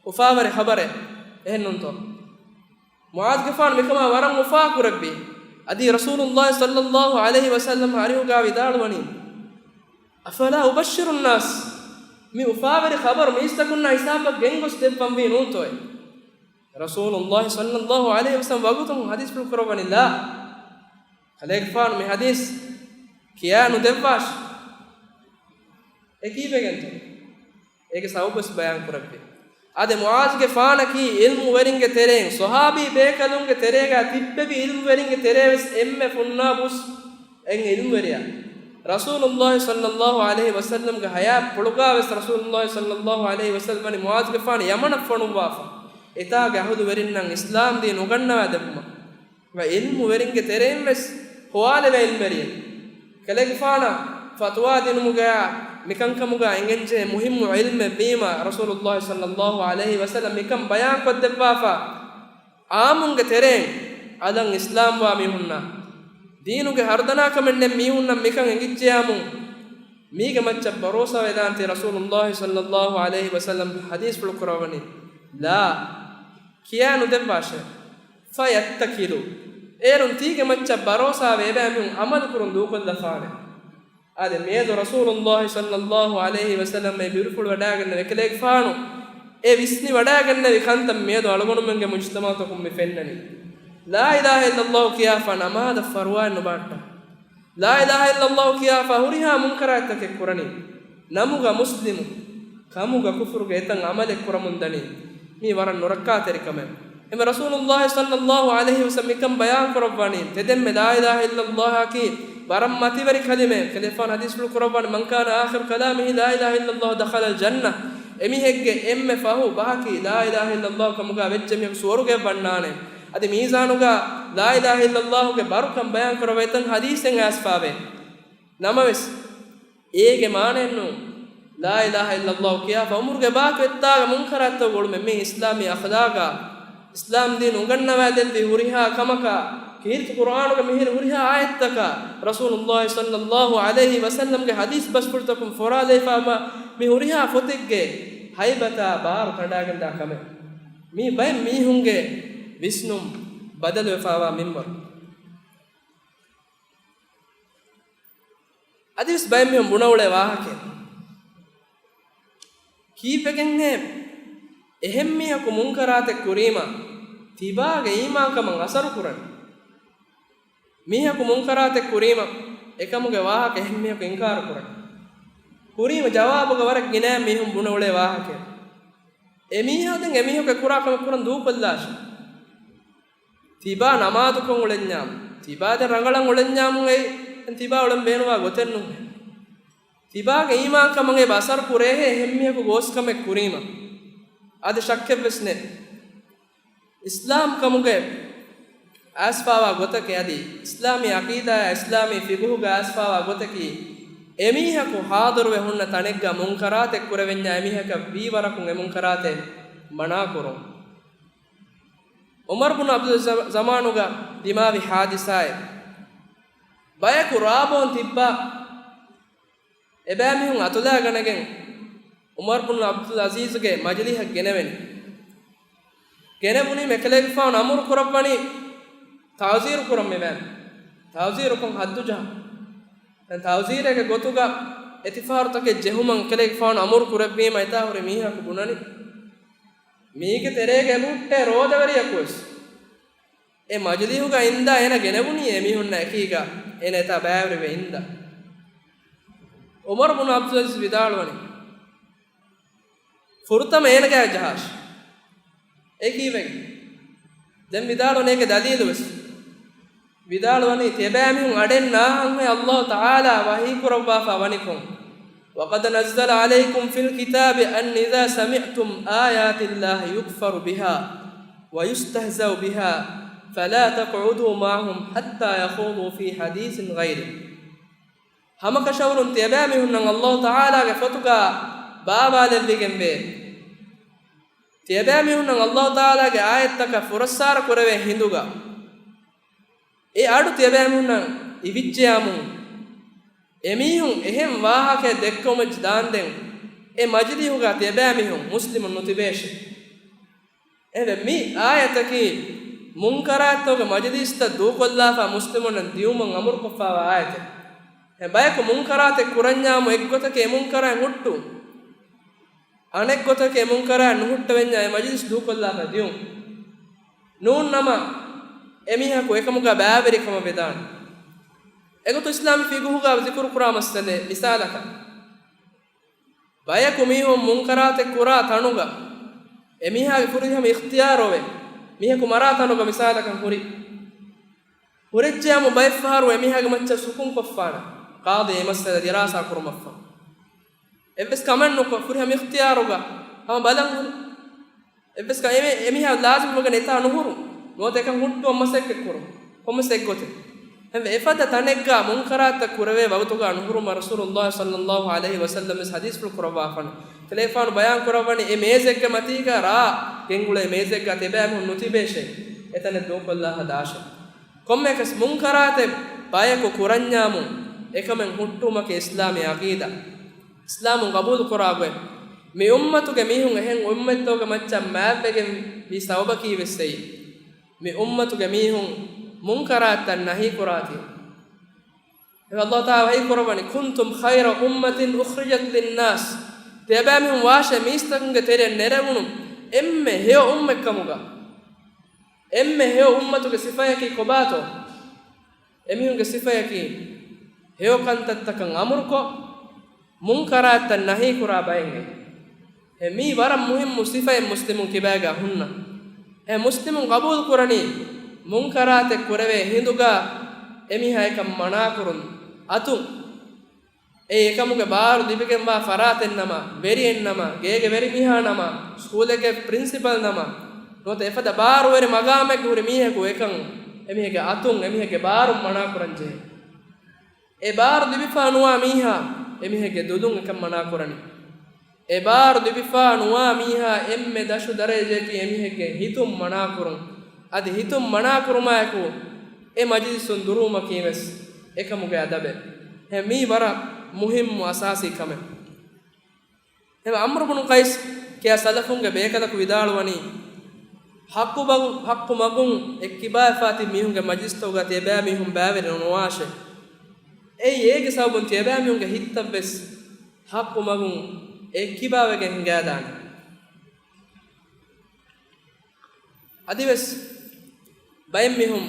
އުފާވެރި ޚަބަރެއް، އެހެންނޫންތޯ؟ މުޢާޛުގެފާނު މިކަމާ ވަރަށް އުފާކުރެއްވި. އަދި ރަސޫލުﷲ ޞައްލައްލާހު ޢަލައިހި ވަސައްލަމް އަރިހުގަ ވިދާޅުވަނީ، أفلا أبشر الناس؟ މި އުފާވެރި ޚަބަރު މީސްތަކުންނާ ހިސާބަށް ގެންގޮސް ދެއްވަންވީ ނޫންތޯއޭ؟ ރަސޫލުﷲ ޞައްލައްލާހު ޢަލައިހި ވަސައްލަމް ވަގުތުން ޙަދީޘްފުޅު ކުރައްވަނީ، ލާ. ކަލޭގެފާނު މި ޙަދީޘް ކިޔާ ނުދެއްވާށި. އެ ކީއްވެގެންތޯ؟ އޭގެ ސަބަބުވެސް ބަޔާން ކުރެއްވި. އާދެ، މުޢާޛުގެފާނަކީ ޢިލްމުވެރިންގެ ތެރެއިން، ޞަޙާބީ ބޭކަލުންގެ ތެރޭގަ ތިއްބެވި ޢިލްމުވެރިންގެ ތެރޭވެސް އެންމެ ފުންނާބު އެއް ޢިލްމުވެރިޔާ. ރަސޫލުﷲ ޞައްލައްލާހު ޢަލައިހި ވަސައްލަމްގެ ޙަޔާތްޕުޅުގަވެސް ރަސޫލުﷲ ޞައްލައްލާހު ޢަލައިހި ވަސައްލަމް ވަނީ މުޢާޛުގެފާނު ޔަމަނަށް ފޮނުއްވާފަ، އެތާގެ އަހުލުވެރިންނަށް އިސްލާމްދީން އުގަންނަވާ ދެއްވުމަށް. ވަ ޢިލްމުވެރިންގެ ތެރެއިން ވެސް ހޮވާލެވޭ ޢިލްމުވެރިއެއް. ކަލޭގެފާނަށް ފަތުވާ ދިނުމުގައި މިކަންކަމުގަ އެނގެންޖެހޭ މުހިއްމު ޢިލްމެއް ވީމަ، ރަސޫލުﷲ ޞައްލައްލާހު ޢަލައިހި ވަސައްލަމް މިކަން ބަޔާންކޮށްދެއްވާފަ. އާއްމުންގެ ތެރެއިން އަލަށް އިސްލާމްވާ މީހުންނަށް، ދީނުގެ ހަރުދަނާކަމެއް ނެތް މީހުންނަށް މިކަން އެނގިއްޖެޔާމު، މީގެ މައްޗަށް ބަރޯސާ ވެދާނެތީ ރަސޫލުﷲ ޞައްލަﷲ ޢަލައިހި ވަސައްލަމް ޙަދީޘްފުޅު ކުރައްވަނީ، ލާ، ކިޔާ ނުދެއްވާށޭ. ފަޔައްތަކިލު، އޭރުން ތީގެ މައްޗަށް ބަރޯސާވެ އެބައިމީހުން ޢަމަލުކުރުން ދޫކޮށްލަފާނެ. އާދެ، މިއަދު ރަސޫލުﷲ ޞައްލަﷲ ޢަލައިހި ވަސައްލަމް އެ ބިރުފުޅު ވަޑައިގަންނަވި އެކަލޭގެފާނު އެ ވިސްނި ވަޑައިގަންނެވި ކަންތައް މިއަދު އަޅުގަނޑުމެންގެ މުޖުތަމަޢުތަކުން މި ފެންނަނީ. ލާ އިލާހަ އިއްލަﷲ ކިޔާފަ ނަމާދަށް ފަރުވާއެއް ނުބާއްޓާ. ލާ އިލާހަ އިއްލަﷲ ކިޔާފަ ހުރިހާ މުންކަރާތްތަކެއް ކުރަނީ. ނަމުގަ މުސްލިމު، ކަމުގަ ކުފުރުގެ އެތައް ޢަމަލެއް ކުރަމުންދަނީ. މީ ވަރަށް ނުރައްކާތެރި ކަމެއް. އެމެ ރަސޫލުﷲ ޞައްލަﷲ ޢަލައިހި ވަސައްލަމް މިކަން ބަޔާން ކުރައްވަނީ، ތެދެއްމެ ލާ އިލާހަ އިއްލަﷲއަކީ ވަރަށް މަތިވެރި ކަލިމައެއް. ކަލޭގެފާނު ޙަދީޘްފުޅު ކުރައްވަނީ، "من كان آخر كلامه لا إله إلا الله دخل الجنة." އެމީހެއްގެ އެންމެ ފަހު ބަހަކީ ލާ އިލާހަ އިއްލަﷲ ކަމުގަ ވެއްޖެ މީހަކު ސުވަރުގެ ވަންނާނެ. އަދި މީޒާނުގަ ލާ އިލާހަ އިއްލަﷲގެ ބަރުކަން ބަޔާން ކުރައްވާ އެތައް ޙަދީޘެއް އައިސްފާވޭ. ނަމަވެސް، އޭގެ މާނައެއްނު، ލާ އިލާހަ އިއްލަﷲ ކިޔާފަ އުމުރުގެ ބާކީ އޮތްތާގަ މުންކަރާތްތައް ގުޅުމެއް. މީ އިސްލާމީ އަޚްލާގާ، އިސްލާމް ދީން އުނގަންނަވާލެއްވި ހުރިހާ ކަމަކާ، ކީރިތި ޤުރްއާނުގެ މިހިރި ހުރިހާ އާޔަތްތަކާ، ރަސޫލުﷲ ޞައްލަﷲ ޢަލައިހި ވަސައްލަމްގެ ޙަދީޘް ބަސްފުޅުތަކުން ފޮރާލައިފާވާ މި ހުރިހާ ފޮތެއްގެ ހައިބަތާ ބާރު ކަނޑާގެންދާ ކަމެއް. މީ ބައެއް މީހުންގެ ވިސްނުން ބަދަލުވެފާވާ މިންވަރު. އަދިވެސް ބައެއް މީހުން ބުނައުޅޭ ވާހަކައެއް. ކީއްވެގެންހޭ އެހެން މީހަކު މުންކަރާތެއް ކުރީމަ ތިބާގެ އީމާންކަމަށް އަސަރު ކުރަނީ؟ މީހަކު މުންކަރާތެއް ކުރީމަ އެކަމުގެ ވާހަކަ އެހެން މީހަކު އިންކާރު ކުރަނީ؟ ކުރީމަ ޖަވާބުގަ ވަރަށް ގިނަ މީހުން ބުނެ އުޅޭ ވާހަކައެއް. އެ މީހާ ދެން އެ މީހަކު އެ ކުރާ ކަމެއް ކުރަން ދޫކޮށްލާށޭ. ތިބާ ނަމާދުކޮށް އުޅެންޏާމު، ތިބާ ދެން ރަނގަޅަށް އުޅެންޏާމު އެއީ ދެން ތިބާ އުޅެން ބޭނުންވާ ގޮތެއް ނޫން. ތިބާގެ އީމާންކަމަށް އެބަ އަސަރު ކުރޭހޭ އެހެން މީހަކު ގޯސްކަމެއް ކުރީމަ. އަދި ޝައްކެއްވެސް ނެތް. އިސްލާމް ކަމުގެ އައިސްފާވާ ގޮތަކީ އަދި އިސްލާމީ ޢަޤީދާއާ އިސްލާމީ ފިޤުހުގަ އައިސްފާވާ ގޮތަކީ، އެމީހަކު ޙާޟިރުވެ ހުންނަ ތަނެއްގަ މުންކަރާތެއް ކުރެވެންޏާ އެމީހަކަށް ވީވަރަކުން އެ މުންކަރާތެއް މަނާކުރުން. ޢުމަރު ބުނު ޢަބްދުލް ޒަ-، ޒަމާނުގަ ދިމާވި ޙާދިސާއެއް. ބަޔަކު ރާބޯން ތިއްބާ އެބައިމީހުން އަތުލައިގަނެގެން ޢުމަރު ބުނު ޢަބްދުލް ޢަޒީޒުގެ މަޖިލީހަށް ގެނެވެނީ. ގެނެވުނީމަ އެކަލޭގެފާނު އަމުރު ކުރައްވަނީ ތަޢުޒީރު ކުރަން މިވަނީ. ތަޢުޒީރުކޮށް ހައްދު ޖަހަން. ދެން ތަޢުޒީރެއްގެ ގޮތުގަ އެތިފާރުތަކެއް ޖެހުމަށް އެކަލޭގެފާނު އަމުރު ކުރެއްވީމަ އެތާ ހުރި މީހަކު ބުނަނީ، މީގެ ތެރޭގަ އެބަހުއްޓޭ ރޯދަވެރިޔަކުވެސް. އެ މަޖިލީހުގަ އިންދާ އޭނަ ގެނެވުނީ އެމީހުންނާ އެކީގަ އޭނަ އެތާ ބައިވެރިވެ އިންދާ. ޢުމަރު ބުނު ޢަބްދުލް ޢަޒީޒް ވިދާޅުވަނީ، ފުރަތަމަ އޭނަ ގާތް ޖަހާށި. އެ ކީއްވެގެން؟ ދެން ވިދާޅުވަނީ އޭގެ ދަލީލުވެސް. ވިދާޅުވަނީ ތިޔަބައިމީހުން އަޑެއް ނާހަންހޭ ﷲ ތަޢާލާ ވަޙީކުރައްވާފަ ވަނިކޮށް، وقد نزل عليكم في الكتاب أن إذا سمعتم آيات الله يكفر بها ويستهزأ بها فلا تقعدوا معهم حتى يخوضوا في حديث غيره. ހަމަކަށަވަރުން ތިޔަބައިމީހުންނަށް ﷲ ތަޢާލާގެ ފޮތުގަ ބާވާލެއްވިގެންވޭ. ތިޔަބައިމީހުންނަށް ﷲ ތަޢާލާގެ އާޔަތްތަކަށް ފުރައްސާރަ ކުރެވޭ ހިނދުގަ އެ އަޑު ތިޔަބައިމީހުންނަށް އިވިއްޖެޔާމު، އެމީހުން އެހެން ވާހަކައެއް ދެއްކެވުމަށް ދާންދެން އެ މަޖިލީހުގަ ތިޔަބައިމީހުން މުސްލިމުން ނުތިބޭށެ. އެވެ، މި އާޔަތަކީ މުންކަރާތްތަކުގެ މަޖިލީސްތައް ދޫކޮށްލާފަ މުސްލިމުންނަށް ދިޔުމަށް އަމުރުކޮށްފާވާ އާޔަތެއް. އެ ބަޔަކު މުންކަރާތެއް ކުރަންޏާމު އެއްގޮތަކީ އެ މުންކަރާތް ހުއްޓުން. އަނެއްގޮތަކީ އެ މުންކަރާތް ނުހުއްޓަވެންޏާ އެ މަޖިލީސް ދޫކޮށްލާފަ ދިޔުން. ނޫން ނަމަ، އެމީހަކު އެކަމުގަ ބައިވެރިކަމަށް ވެދާނެ. އެގޮތުން އިސްލާމީ ފިޤުހުގަ ޒިކުރުކުރާ މައްސަލައެއް މިސާލަކަށް، ބަޔަކު މީހުން މުންކަރާތެއް ކުރާ ތަނުގަ އެމީހާގެ ފުރިހަމަ އިޚްތިޔާރުވެ، މީހަކު މަރާ ތަނުގަ މިސާލަކަށް ހުރި. ހުރެއްޖެޔާމު ބައެއްފަހަރު އެމީހާގެ މައްޗަށް ސުކުން ކޮށްފާނެ. ޤާޟީ އެ މައްސަލަ ދިރާސާ ކުރުމަށްފަހު، އެއްވެސް ކަމެއް ނުކޮށް، ފުރިހަމަ އިޚްތިޔާރުގަ ހަމަ ބަލަން ހުރި. އެއްވެސް ކަ-، އެމެ-، އެމީހާ ލާޒިމްވެގެން އެތާ ނުހުރު. ނުވަތަ އެކަން ހުއްޓުވަން މަސައްކަތް ކުރު. ކޮންމެސް އެއްގޮތެއް. އެފަދަ ތަނެއްގަ މުންކަރާތްތައް ކުރެވޭ ވަގުތުގަ ނުހުރުމަށް ރަސޫލުﷲ ޞައްލަﷲ ޢަލައިހި ވަސައްލަމް ވެސް ޙަދީޘްފުޅު ކުރައްވާފަން. ކަލޭފާނު ބަޔާން ކުރައްވަނީ އެ މޭޒެއްގެ މަތީގަ ރާ ގެންގުޅޭ މޭޒެއްގަ ތިބޭމީހުން ނުތިބޭށޭ. އެތަނެއް ދޫކޮށްލާ ހަދާށޭ. ކޮންމެއަކަސް މުންކަރާތެއް ބަޔަކު ކުރަންޏާމު އެކަމެއް ހުއްޓުވުމަކީ އިސްލާމީ އަގީދާ. އިސްލާމުން ގަބޫލުކުރާ ގޮތް. މި އުއްމަތުގެ މީހުން އެހެން އުއްމަތްތަކުގެ މައްޗަށް މާތްވެގެން ވީ ސަބަބަކީ ވެސް އެއީ. މި އުއްމަތުގެ މީހުން މުންކަރާތްތައް ނަހީ ކުރާތީ. އެ ﷲ ތާ ވަޙީ ކުރައްވަނީ، "كنتم خير أمة أخرجت للناس." ތިޔަބައިމީހުން ވާށޭ މީސްތަކުންގެ ތެރެއަށް ނެރެވުނު އެންމެ ހެޔޮ އުއްމަތްކަމުގަ. އެންމެ ހެޔޮ އުއްމަތުގެ ސިފަޔަކީ ކޮބާތޯ؟ އެމީހުންގެ ސިފަޔަކީ ހެޔޮ ކަންތައްތަކަށް އަމުރުކޮށް، މުންކަރާތްތައް ނަހީކުރާ ބައެއް. އެ މީ ވަރަށް މުހިއްމު ސިފައެއް މުސްލިމުން ކިބާގަ ހުންނަ. އެ މުސްލިމުން ގަބޫލު ކުރަނީ، މުންކަރާތެއް ކުރެވޭ ހިނދުގަ އެމީހާ އެކަން މަނާކުރުން އަތުން. އެ އެކަމުގެ ބާރު ލިބިގެންވާ ފަރާތެއްނަމަ، ވެރިއެއްނަމަ، ގޭގެ ވެރިމީހާނަމަ، ސްކޫލެއްގެ ޕްރިންސިޕަލްނަމަ، ނުވަތަ އެފަދަ ބާރުވެރި މަގާމެއްގެ ހުރި މީހަކު އެކަން އެމީހެއްގެ އަތުން އެމީހެއްގެ ބާރުން މަނާކުރަން ޖެހޭ. އެ ބާރު ލިބިފާ ނުވާ މީހާ އެމީހެއްގެ ދުލުން އެކަން މަނާކުރަނީ. އެ ބާރު ލިބިފާ ނުވާ މީހާ އެންމެ ދަށު ދަރަޖަޔަކީ އެމީހެއްގެ ހިތުން މަނާކުރުން. އަދި ހިތުން މަނާކުރުމާއެކު އެ މަޖިލިސުން ދުރުވުމަކީ ވެސް އެކަމުގެ އަދަބެއް. އެ މީ ވަރަށް މުހިއްމު އަސާސީ ކަމެއް. އެ ޢަމްރު ބުނު ޤައިސް ކިޔާ ސަލަފުންގެ ބޭކަލަކު ވިދާޅުވަނީ، ޙައްޤު ބަގު-، ޙައްޤު މަގުން އެއްކިބާވެފާ ތިބި މީހުންގެ މަޖިލިސްތަކުގަ ތިޔަބައިމީހުން ބައިވެރި ނުވާށޭ. އެއީ އޭގެ ސަބަބުން ތިޔަބައިމީހުންގެ ހިތްތައް ވެސް ޙައްޤު މަގުން އެއްކިބާވެގެން ހިނގާދާނެ. އަދިވެސް ބައެއް މީހުން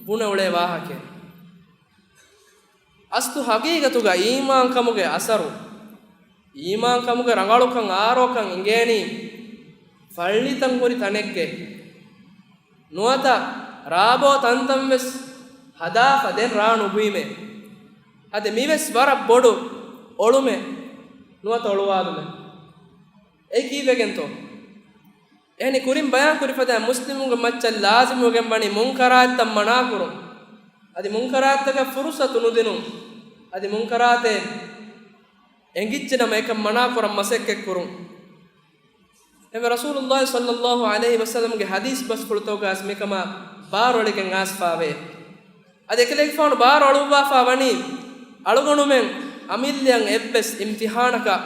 ބުނެ އުޅޭ ވާހަކައެއް، އަސްލު ޙަޤީޤަތުގަ އީމާންކަމުގެ އަސަރު، އީމާންކަމުގެ ރަނގަޅުކަން އާރޯކަން އިނގޭނީ ފައްޅިތައް ހުރި ތަނެއްގެ ނުވަތަ ރާބޯ ތަންތަން ވެސް ހަދާފަ ދެން ރާ ނުބުއިމޭ. އަދި މިވެސް ވަރަށް ބޮޑު އޮޅުމެއް ނުވަތަ އޮޅުވާލުމެއް. އެ ކީއްވެގެންތޯ؟ އެހެނީ ކުރިން ބަޔާން ކުރި ފަދައިން މުސްލިމުންގެ މައްޗަށް ލާޒިމުވެގެން ވަނީ މުންކަރާތްތައް މަނާކުރުން. އަދި މުންކަރާތްތަކަށް ފުރުޞަތު ނުދިނުން. އަދި މުންކަރާތެއް އެނގިއްޖެނަމަ އެކަން މަނާކުރަން މަސައްކަތްކުރުން. އެވެ ރަސޫލުﷲ ޞައްލަﷲ ޢަލައިހި ވަސައްލަމްގެ ޙަދީޘް ބަސްފުޅުތަކުގަ މިކަމާ ބާރުއެޅިގެން އައިސްފާވޭ. އަދި އެކަލޭގެފާނު ބާރު އަޅުއްވާފާ ވަނީ، އަޅުގަނޑުމެން އަމިއްލައަށް އެއްވެސް އިމްތިޙާނަކަށް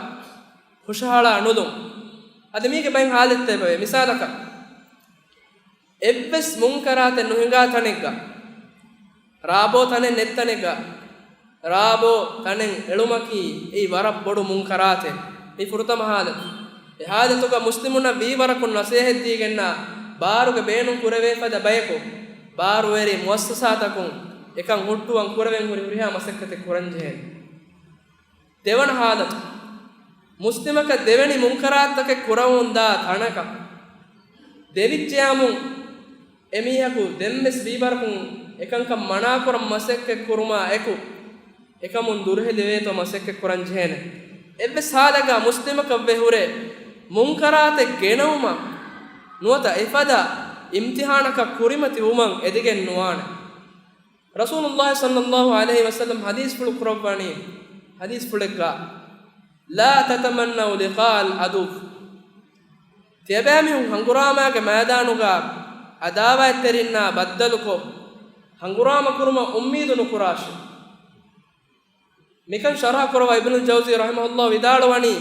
ހުށަހަޅާ ނުލުން. އަދި މީގެ ބައެއް ޙާލަތްތައް އެބަވޭ. މިސާލަކަށް، އެއްވެސް މުންކަރާތެއް ނުހިނގާ ތަނެއްގަ، ރާބޯ ތަނެއް ނެތް ތަނެއްގަ، ރާބޯ ތަނެއް އެޅުމަކީ އެއީ ވަރަށް ބޮޑު މުންކަރާތެއް. މި ފުރަތަމަ ޙާލަތު. އެ ޙާލަތުގަ މުސްލިމުންނަށް ވީވަރަކުން ނަޞޭޙަތް ދީގެންނާ، ބާރުގެ ބޭނުން ކުރެވޭ ފަދަ ބަޔަކު، ބާރުވެރި މުއައްސަސާތަކުން އެކަން ހުއްޓުވަން ކުރެވެން ހުރި ހުރިހާ މަސައްކަތެއް ކުރަންޖެހޭނެ. ދެވަނަ ޙާލަތު، މުސްލިމަކަށް ދެވެނި މުންކަރާތްތަކެއް ކުރަމުންދާ ތަނަކަށް ދެވިއްޖެޔާމު، އެމީހަކު ދެންވެސް ވީވަރަކުން އެކަންކަން މަނާކުރަން މަސައްކަތްކުރުމާ އެކު، އެކަމުން ދުރުހެލިވޭތޯ މަސައްކަތްކުރަން ޖެހޭނެ. އެއްވެސް ޙާލެއްގަ މުސްލިމަކަށް ވެ ހުރެ މުންކަރާތެއް ގެނައުމަށް ނުވަތަ އެފަދަ އިމްތިޙާނަކަށް ކުރިމަތިވުމަށް އެދިގެން ނުވާނެ. ރަސޫލުﷲ ޞައްލަﷲ ޢަލައިހި ވަސައްލަމް ޙަދީޘްފުޅު ކުރައްވަނީ، ޙަދީޘްފުޅެއްގަ، "لا تتمنوا لقاء العدو." ތިޔަބައިމީހުން ހަނގުރާމާގެ މައިދާނުގަ ޢަދާވާތްތެރިންނާ ބައްދަލުކޮށް، ހަނގުރާމަ ކުރުމަށް އުއްމީދު ނުކުރާށި. މިކަން ޝަރަޙަ ކުރައްވާ އިބްނުލް ޖައުޒީ ރަޙިމަހުﷲ ވިދާޅުވަނީ،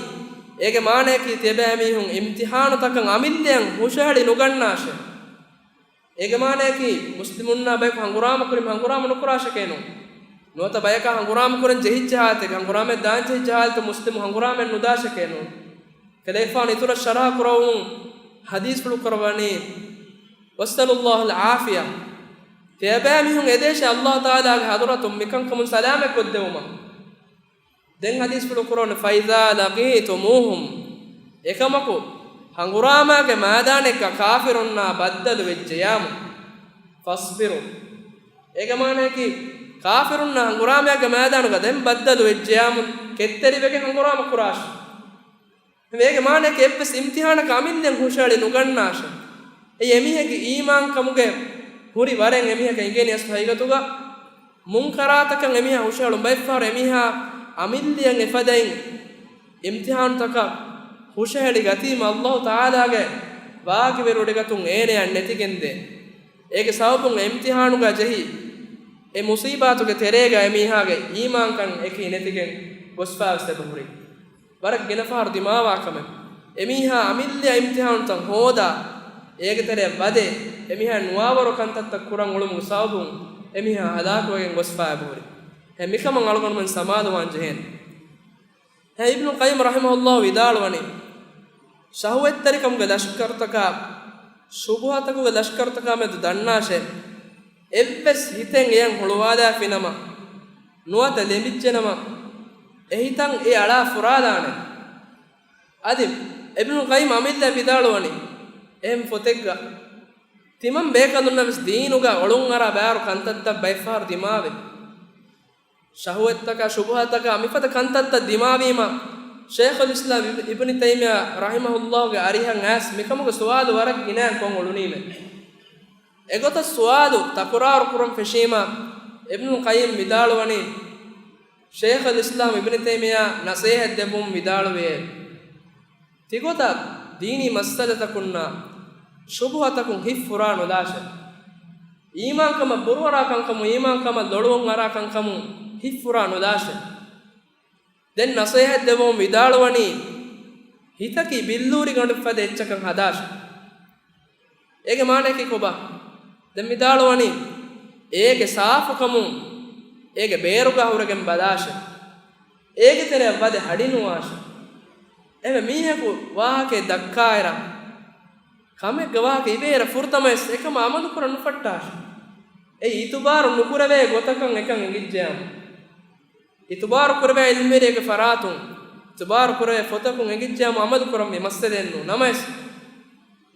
އޭގެ މާނަޔަކީ ތިޔަބައިމީހުން އިމްތިޙާނުތަކަށް އަމިއްލައަށް ހުށަހެޅި ނުގަންނާށޭ. އޭގެ މާނަޔަކީ، މުސްލިމުންނާ ބަޔަކު ހަނގުރާމަ ކުރިން ހަނގުރާމަ ނުކުރާށެކޭ ނޫން. ނުވަތަ ބަޔަކާ ހަނގުރާމަ ކުރަން ޖެހިއްޖެ ޙާލަތެއް، ހަނގުރާމައެއް ދާން ޖެހިއްޖެ ޙާލަތު މުސްލިމު ހަނގުރާމައެއް ނުދާށެކޭ ނޫން. ކަލޭފާނު އިތުރަށް ޝަރަޙަ ކުރައްވަމުން ޙަދީޘްފުޅު ކުރައްވަނީ، "واسألوا الله العافية." ތިޔަބައިމީހުން އެދޭށޭ ﷲ ތަޢާލާގެ ޙަޟްރަތުން މިކަންކަމުން ސަލާމަތް ކޮށްދެވުމަށް. ދެން ޙަދީޘްފުޅު ކުރައްވަނީ، "فإذا لقيتموهم." އެކަމަކު، ހަނގުރާމާގެ މައިދާނެއްގަ ކާފިރުންނާ ބައްދަލު ވެއްޖެޔާމު، "فاصبروا." އޭގެ މާނަޔަކީ، ކާފިރުންނާ ހަނގުރާމާގެ މައިދާނުގަ ދެން ބައްދަލު ވެއްޖެޔާމު، ކެތްތެރިވެގެން ހަނގުރާމަ ކުރާށި. އޭގެ މާނަޔަކީ އެއްވެސް އިމްތިޙާނަކަށް އަމިއްލައަށް ހުށަހެޅި ނުގަންނާށޭ. އެއީ އެމީހެއްގެ އީމާންކަމުގެ ހުރި ވަރެއް އެމީހަކަށް އިނގޭނީ އަސްލު ހަގީގަތުގަ. މުންކަރާތަކަށް އެމީހާ ހުށަހެޅުން ބައެއްފަހަރު އެމީހާ އަމިއްލައަށް އެފަދައިން އިމްތިޙާނުތަކަށް ހުށަހެޅި ގަތީމަ ﷲ ތަޢާލާގެ ވާގިވެރިވޮޑިގަތުން އޭނަޔަށް ނެތިގެންދޭ. އޭގެ ސަބަބުން އެ އިމްތިހާނުގަ ޖެހި އެ މުސީބާތުގެ ތެރޭގަ އެމީހާގެ އީމާންކަން އެކީ ނެތިގެން ގޮސްފާވެސް އެބަހުރި. ވަރަށް ގިނަ ފަހަރު ދިމާވާ ކަމެއް. އެމީހާ އަމިއްލަ އިމްތިހާނުތައް ހޯދާ، އޭގެ ތެރެއަށް ވަދެ، އެމީހާ ނުވާވަރު ކަންތައްތައް ކުރަން އުޅުމުގެ ސަބަބުން އެމީހާ ހަލާކުވެގެން ގޮސްފާ އެބަހުރި. އެ މިކަމަށް އަޅުގަނޑުމެން ސަމާލުވާން ޖެހޭނެ. އެ އިބްނު ޤައްޔިމް ރަޙިމަހުﷲ ވިދާޅުވަނީ، ޝަހުވަތްތެރިކަމުގެ ލަޝްކަރުތަކާ، ޝުބުހަތަކުގެ ލަޝްކަރުތަކާ މެދު ދަންނާށޭ، އެއްވެސް ހިތެއް އެޔަށް ހުޅުވާލާފިނަމަ، ނުވަތަ ލެނބިއްޖެނަމަ، އެ ހިތަށް އެ އަޅާ ފުރާލާނެ. އަދި އިބްނު ޤައްޔިމް އަމިއްލަ ވިދާޅުވަނީ، އެހެން ފޮތެއްގަ ތިމަން ބޭކަލުންނަށް ވެސް ދީނުގަ އޮޅުންއަރާ ބާރު ކަންތައްތައް ބައެއްފަހަރު ދިމާވޭ. ޝަހުވަތްތަކާ، ޝުބުހަތަކާ މިފަދަ ކަންތައްތައް ދިމާވީމަ، ޝޭޚުލް އިސްލާމް އިބް-، އިބްނު ތައިމިއްޔާ ރަޙިމަހުﷲގެ އަރިހަށް އައިސް މިކަމުގެ ސުވާލު ވަރަށް ގިނައިން ކޮށް އުޅުނީމެ. އެގޮތަށް ސުވާލު ތަކުރާރު ކުރަން ފެށީމަ، އިބްނު ޤައްޔިމް ވިދާޅުވަނީ، ޝޭޚުލް އިސްލާމް އިބްނު ތައިމިއްޔާ ނަޞޭޙަތް ދެއްވުމުން ވިދާޅުވިއޭ، ތިގޮތަށް ދީނީ މައްސަލަތަކުންނާ ޝުބުހަތަކުން ހިތް ފުރާ ނުލާށޭ. އީމާންކަމަށް ބުރުއަރާ ކަންކަމުން، އީމާންކަމަށް ލޮޅުވަން އަރާ ކަންކަމުން ހިތް ފުރާ ނުލާށޭ. ދެން ނަޞޭޙަތް ދެއްވުމުން ވިދާޅުވަނީ، ހިތަކީ ބިއްލޫރިގަނޑު ފަދަ އެއްޗަކަށް ހަދާށޭ. އޭގެ މާނައަކީ ކޮބާ؟ ދެން ވިދާޅުވަނީ، އޭގެ ސާފުކަމުން އޭގެ ބޭރުގަ ހުރެގެން ބަލާށޭ. އޭގެ ތެރެއަށް ވަދެ ހަޑިނުވާށޭ. އެހެންވެ މީހަކު ވާހަކައެއް ދައްކާއިރަށް، ކަމެއްގެ ވާހަކަ އިވޭއިރަށް ފުރަތަމަވެސް އެކަމަށް އަމަލުކުރަން ނުފައްޓާށޭ. އެއީ އިތުބާރު ނުކުރެވޭ ގޮތަކަށް އެކަން އެނގިއްޖެއާމު. އިތުބާރު ކުރެވޭ ޢިލްމުވެރިއެއްގެ ފަރާތުން، އިތުބާރު ކުރެވޭ ފޮތަކުން އެނގިއްޖެއާމު އަމަލު ކުރަންވީ މައްސަލައެއް ނޫން. ނަމަވެސް،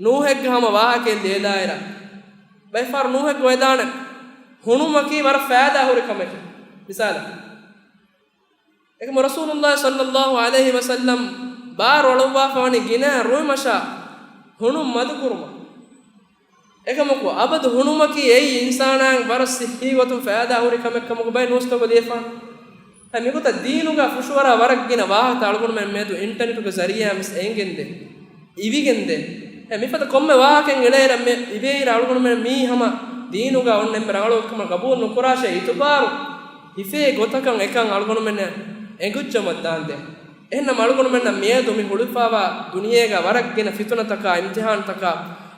ނޫހެއްގެ ހަމަ ވާހަކައެއް ލިޔެލާއިރަށް، ބައެއްފަހަރު ނޫހެއްގެ ވެދާނެ ހުނުމަކީ ވަރަށް ފައިދާ ހުރި ކަމެކޭ. މިސާލަކަށް، އެކަމު ރަސޫލުﷲ ޞައްލައްލާހު ޢަލައިހި ވަސައްލަމް ބާރު އަޅުއްވާފަވަނީ ގިނަ ރުއިމަށާ ހުނުން މަދުކުރުމަށް. އެކަމަކު، އަބަދު ހުނުމަކީ އެއީ އިންސާނާއަށް ވަރަށް ޞިއްޙީ ގޮތުން ފައިދާ ހުރި ކަމެއް ކަމަކު ބައެއް ނޫސްތަކު ލިޔެފާނެ. އެ މިގޮތަށް ދީނުގަ ފުށުއަރާ ވަރަށް ގިނަ ވާހަކަ އަޅުގަނޑުމެން މިއަދު އިންޓަނެޓުގެ ޒަރީއާ ވެސް އެނގެންދޭ، އިވިގެންދޭ. އެ މިފަދަ ކޮންމެ ވާހަކައެއް އެޅޭއިރަށް މި އިވޭއިރަށް އަޅުގަނޑުމެން މީ ހަމަ ދީނުގަ އޮންނަ އެންމެ ރަނގަޅު އެއްކަމަށް ގަބޫލު ނުކުރާށޭ، އިތުބާރު ހިފޭ ގޮތަކަށް އެކަން އަޅުގަނޑުމެންނަށް އެނގުއްޖަމަށް ދާންދޭ. އެހެންނަމަ އަޅުގަނޑުމެންނަށް މިއަދު މި ހުޅުފާވާ ދުނިޔޭގަ ވަރަށް ގިނަ ފިތުނަތަކާ، އިމްތިޙާންތަކާ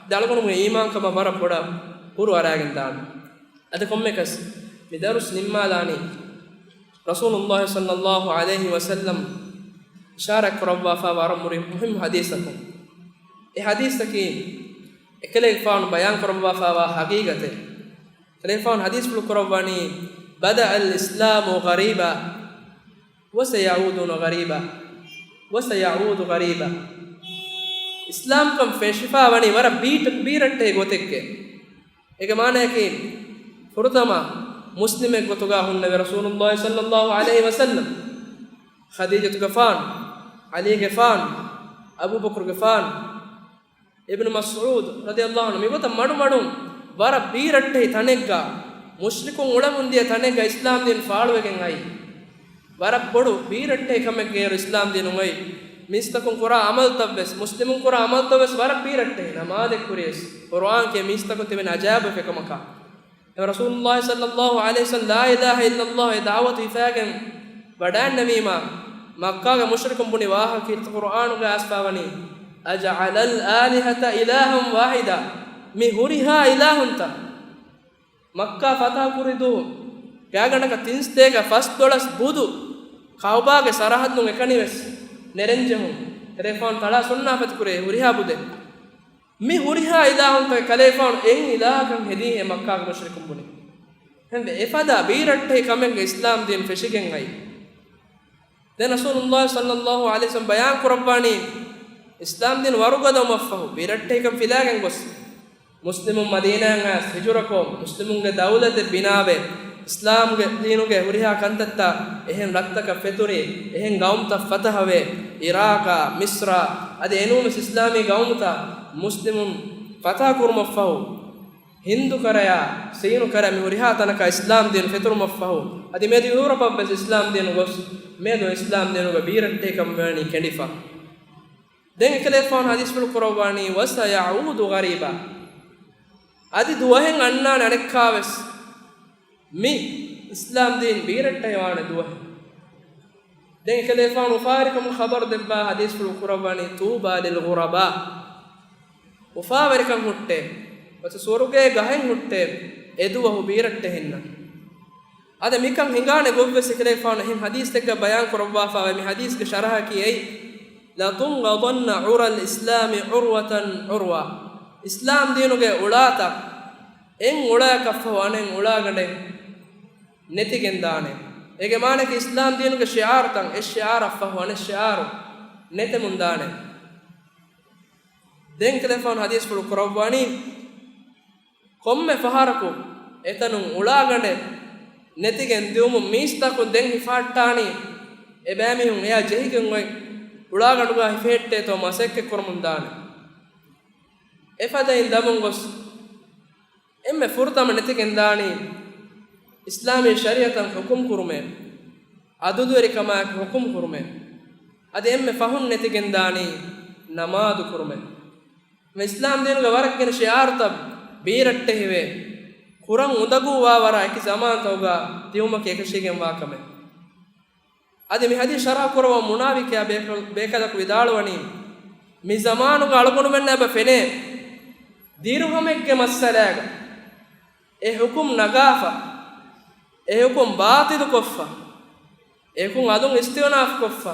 ދެ އަޅުގަނޑުމެންގެ އީމާންކަމަށް ވަރަށް ބޮޑަށް ހުރު އަރާގެން ދާނެ. އަދި ކޮންމެކަސް މި ދަރުސް ނިންމާލާނީ ރަސޫލުﷲ ޞައްލައްލާހު ޢަލައިހި ވަސައްލަމް އިޝާރާތް ކުރައްވާފާވާ ވަރަށް މުރި-، މުހިއްމު ޙަދީޘަކުން. އެ ޙަދީޘަކީ އެކަލޭގެފާނު ބަޔާން ކުރައްވާފާވާ ޙަޤީޤަތެއް. ކަލޭފާނު ޙަދީޘްފުޅު ކުރައްވަނީ، "بدأ الإسلام غريبا وسيعود غريبا وسيعود غريبا." އިސްލާމްކަން ފެށިފާ ވަނީ ވަރަށް ބީޓް-، ބީރައްޓެހި ގޮތެއްގެ. އޭގެ މާނައަކީ، ފުރަތަމަ މުސްލިމެއް ގޮތުގަ ހުންނެވި ރަސޫލުﷲ ޞައްލައްލާހު ޢަލައިހި ވަސައްލަމް، ޚަދީޖަތުގެފާނު، ޢަލީގެފާނު، އަބޫބަކުރުގެފާނު، އިބްނު މަސްޢޫދު ރަޟިޔަﷲ ޢަންހު މިގޮތަށް މަޑުމަޑުން ވަރަށް ބީރައްޓެހި ތަނެއްގަ، މުޝްރިކުން އުޅެމުންދިޔަ ތަނެއްގަ އިސްލާމްދީން ފާޅުވެގެން އައީ. ވަރަށް ބޮޑު ބީރައްޓެހި ކަމެއްގެ އިރު އިސްލާމްދީނުން އައީ. މީސްތަކުން ކުރާ ޢަމަލުތައްވެސް، މުސްލިމުން ކުރާ ޢަމަލުތައްވެސް ވަރަށް ބީރައްޓެހި. ނަމާދެއް ކުރިޔަސް، ޤުރުއާން ކިޔަ މީސްތަކުން ތިބެން އަޖާއިބު އެކަމަކާ. އެ ރަސޫލުﷲ ޞައްލައްލާހު ޢަލައިހި ވަސައްލަމް ލާ އިލާހަ އިއްލައްލާހު އެ ދަޢުވަތު ހިފާގެން ވަޑައިންނެވީމާ، މައްކާގެ މުޝްރިކުން ބުނި ވާހަކަ ކީރިތި ޤުރުއާނުގަ އައިސްފާވަނީ، "أجعل الآلهة إلها واحدا." މި ހުރިހާ އިލާހުންތައް މައްކާ ފަތަޙަ ކުރި ދުވަހު ގާތްގަނޑަކަށް ތިން ސަތޭކަ ފަސް ދޮޅަސް ބުދު ކަޢުބާގެ ސަރަޙައްދުން އެކަނިވެސް ނެރެންޖެހުން ތެރޭފާނު ތަޅާ ސުންނާފަތި ކުރޭ ހުރިހާ ބުދެއް. މި ހުރިހާ އިލާހުންތަކެއް ކަލޭފާނު އެއް އިލާހަކަށް ހެދީ އެ މައްކާގެ މުޝްރިކުން ބުނި. ހެންވެ، އެފަދަ ބީރައްޓެހި ކަމެއްގަ އިސްލާމް ދީން ފެށިގެން އައީ. ދެން ރަސޫލުﷲ ޞައްލައްލާހު ޢަލައިހި ވަސައްލަމް ބަޔާން ކުރައްވާނީ، އިސްލާމް ދީން ވަރުގަދަވުމަށްފަހު، ބީރައްޓެހިކަން ފިލާގެން ގޮސް، މުސްލިމުން މަދީނާއަށް އައިސް ހިޖުރަކޮށް، މުސްލިމުންގެ ދައުލަތެއް ބިނާވެ، އިސްލާމްގެ ދީނުގެ ހުރިހާ ކަންތައްތައް އެހެން ރަށްތަކަށް ފެތުރި، އެހެން ގައުމުތައް ފަތަޙަވެ، އިރާޤާ، މިޞްރާ، އަދި އެނޫންވެސް އިސްލާމީ ގައުމުތައް މުސްލިމުން ފަތަޙަ ކުރުމަށްފަހު، ހިންދު ކަރަޔާ، ސީނު ކަރަޔާ މި ހުރިހާ ތަނަކަށް އިސްލާމް ދީން ފެތުރުމަށްފަހު، އަދި މިއަދު ޔޫރަޕަށްވެސް އިސްލާމް ދީނު ގޮސް، މިއަދު އިސްލާމް ދީނުގެ ބީރައްޓެހިކަން ވަނީ ކެނޑިފަ. ދެން އެކަލޭފާނު ޙަދީޘްފުޅު ކުރައްވާނީ، "وسيعود غريبا." އަދި ދުވަހެއް އަންނާނެ އަނެއްކާވެސް މި އިސްލާމް ދީން ބީރައްޓެހިވާނެ ދުވަހެއް. ދެން އެކަލޭފާނު އުފާވެރިކަމުން ޚަބަރު ދެއްވާ ޙަދީޘްފުޅު ކުރައްވަނީ، "ޠޫބާ ލިލް ޣުރަބާ." އުފާވެރިކަން ހުއްޓޭ، ވަތަ ސުވަރުގޭ ގަހެއް ހުއްޓޭ، އެ ދުވަހު ބީރައްޓެހިންނަށް. އަދި މިކަން ހިނގާނެ ގޮތްވެސް އެކަލޭފާނު އެހެން ޙަދީޘްތެއްގަ ބަޔާން ކުރައްވާފައިވޭ. މި ޙަދީޘްގެ ޝަރަޙަކީ އެއީ، "لَتُنْقَضَنَّ عُرَى الْإِسْلَامِ عُرْوَةً عُرْوَةً." އިސްލާމް ދީނުގެ އުޅާތައް އެއް އުޅަޔަކަށްފަހު އަނެއް އުޅާގަނޑެއް ނެތިގެންދާނެ. އޭގެ މާނައަކީ އިސްލާމް ދީނުގެ ޝިޢާރުތައް އެއް ޝިޢާރަށްފަހު އަނެއް ޝިޢާރު ނެތެމުންދާނެ. ދެން ކަލޭފާނު ޙަދީޘްފުޅު ކުރައްވަނީ، ކޮންމެ ފަހަރަކު އެތަނުން އުޅާގަނޑެއް ނެތިގެން ދިއުމުން މީސްތަކުން ދެން ހިފަހައްޓާނީ، އެބައިމީހުން އެޔާ ޖެހިގެން އޮތް އުޅާގަނޑުގަ ހިފެހެއްޓޭތޯ މަސައްކަތް ކުރަމުންދާނެ. އެފަދައިން ދަމުން ގޮސް އެންމެ ފުރަތަމަ ނެތިގެންދާނީ އިސްލާމީ ޝަރީޢަތަށް ޙުކުމް ކުރުމޭ، ޢަދުލުވެރިކަމާއެކު ޙުކުމް ކުރުމޭ. އަދި އެންމެ ފަހުން ނެތިގެންދާނީ ނަމާދު ކުރުމޭ. މި އިސްލާމް ދީނުގެ ވަރަށް ގިނަ ޝިޢާރުތައް ބީރައްޓެހިވޭ، ކުރަން އުނދަގޫވާ ވަރަށް އެކި ޒަމާންތަކުގަ ދިއުމަކީ އެކަށީގެންވާ ކަމެއް. އަދި މި ޙަދީޘް ޝަރަޙަ ކުރައްވަމުން މުނާފިޤާ ބޭކަލަކު ވިދާޅުވަނީ، މި ޒަމާނުގަ އަޅުގަނޑުމެންނަށް އެބަ ފެނޭ ދިރުހަމެއްގެ މައްސަލާގަ އެ ޙުކުމް ނަގާފަ، އެ ޙުކުމް ބާޠިލުކޮށްފަ، އެ ޙުކުމް އަލުން އިސްތިއުނާފުކޮށްފަ،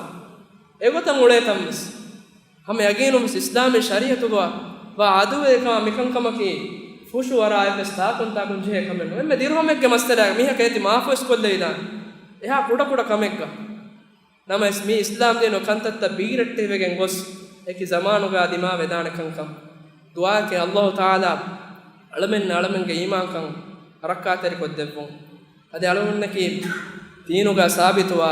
އެގޮތަށް އުޅޭތަންވެސް ހަމަ ޔަގީނުންވެސް އިސްލާމީ ޝަރީޢަތުގަ ވާ ޢަދުލުވެރިކަމާ މިކަންކަމަކީ ފުށު ވަރާ އެއްވެސް ތާކުންތާކުން ޖެހޭ ކަމެއް ނޫން. އެންމެ ދިރުހަމެއްގެ މައްސަލާއެއް މީހަކަށް އޭތި މާފުވެސް ކޮށްލެވިދާނެ. އެހާ ކުޑަކުޑަ ކަމެއްގަ ނަމަވެސް މީ އިސްލާމް ދީނު ކަންތައްތައް ބީރައްޓެހިވެގެން ގޮސް އެކި ޒަމާނުގަ ދިމާވެދާނެ ކަންކަން. ދުޢާއެކޭ ﷲ ތަޢާލާ އަޅަމެންނަށް އަޅަމެންގެ އީމާންކަން ރައްކާތެރިކޮށްދެއްވުން. އަދި އަޅުގަނޑަކީ ދީނުގަ ސާބިތުވާ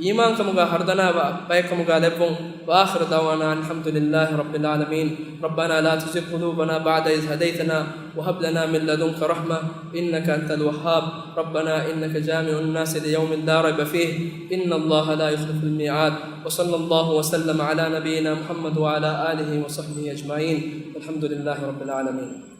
އީމާންކަމުގަ ހަރުދަނާވާ ބައެއްކަމުގަ ލެއްވުން. وآخر دعوانا أن الحمد لله رب العالمين. ربنا لا تزغ قلوبنا بعد إذ هديتنا وهب لنا من لدنك رحمة إنك أنت الوهاب. ربنا إنك جامع الناس ليوم لا ريب فيه إن الله لا يخلف الميعاد. وصلى الله وسلم على نبينا محمد وعلى آله وصحبه أجمعين. والحمد لله رب العالمين.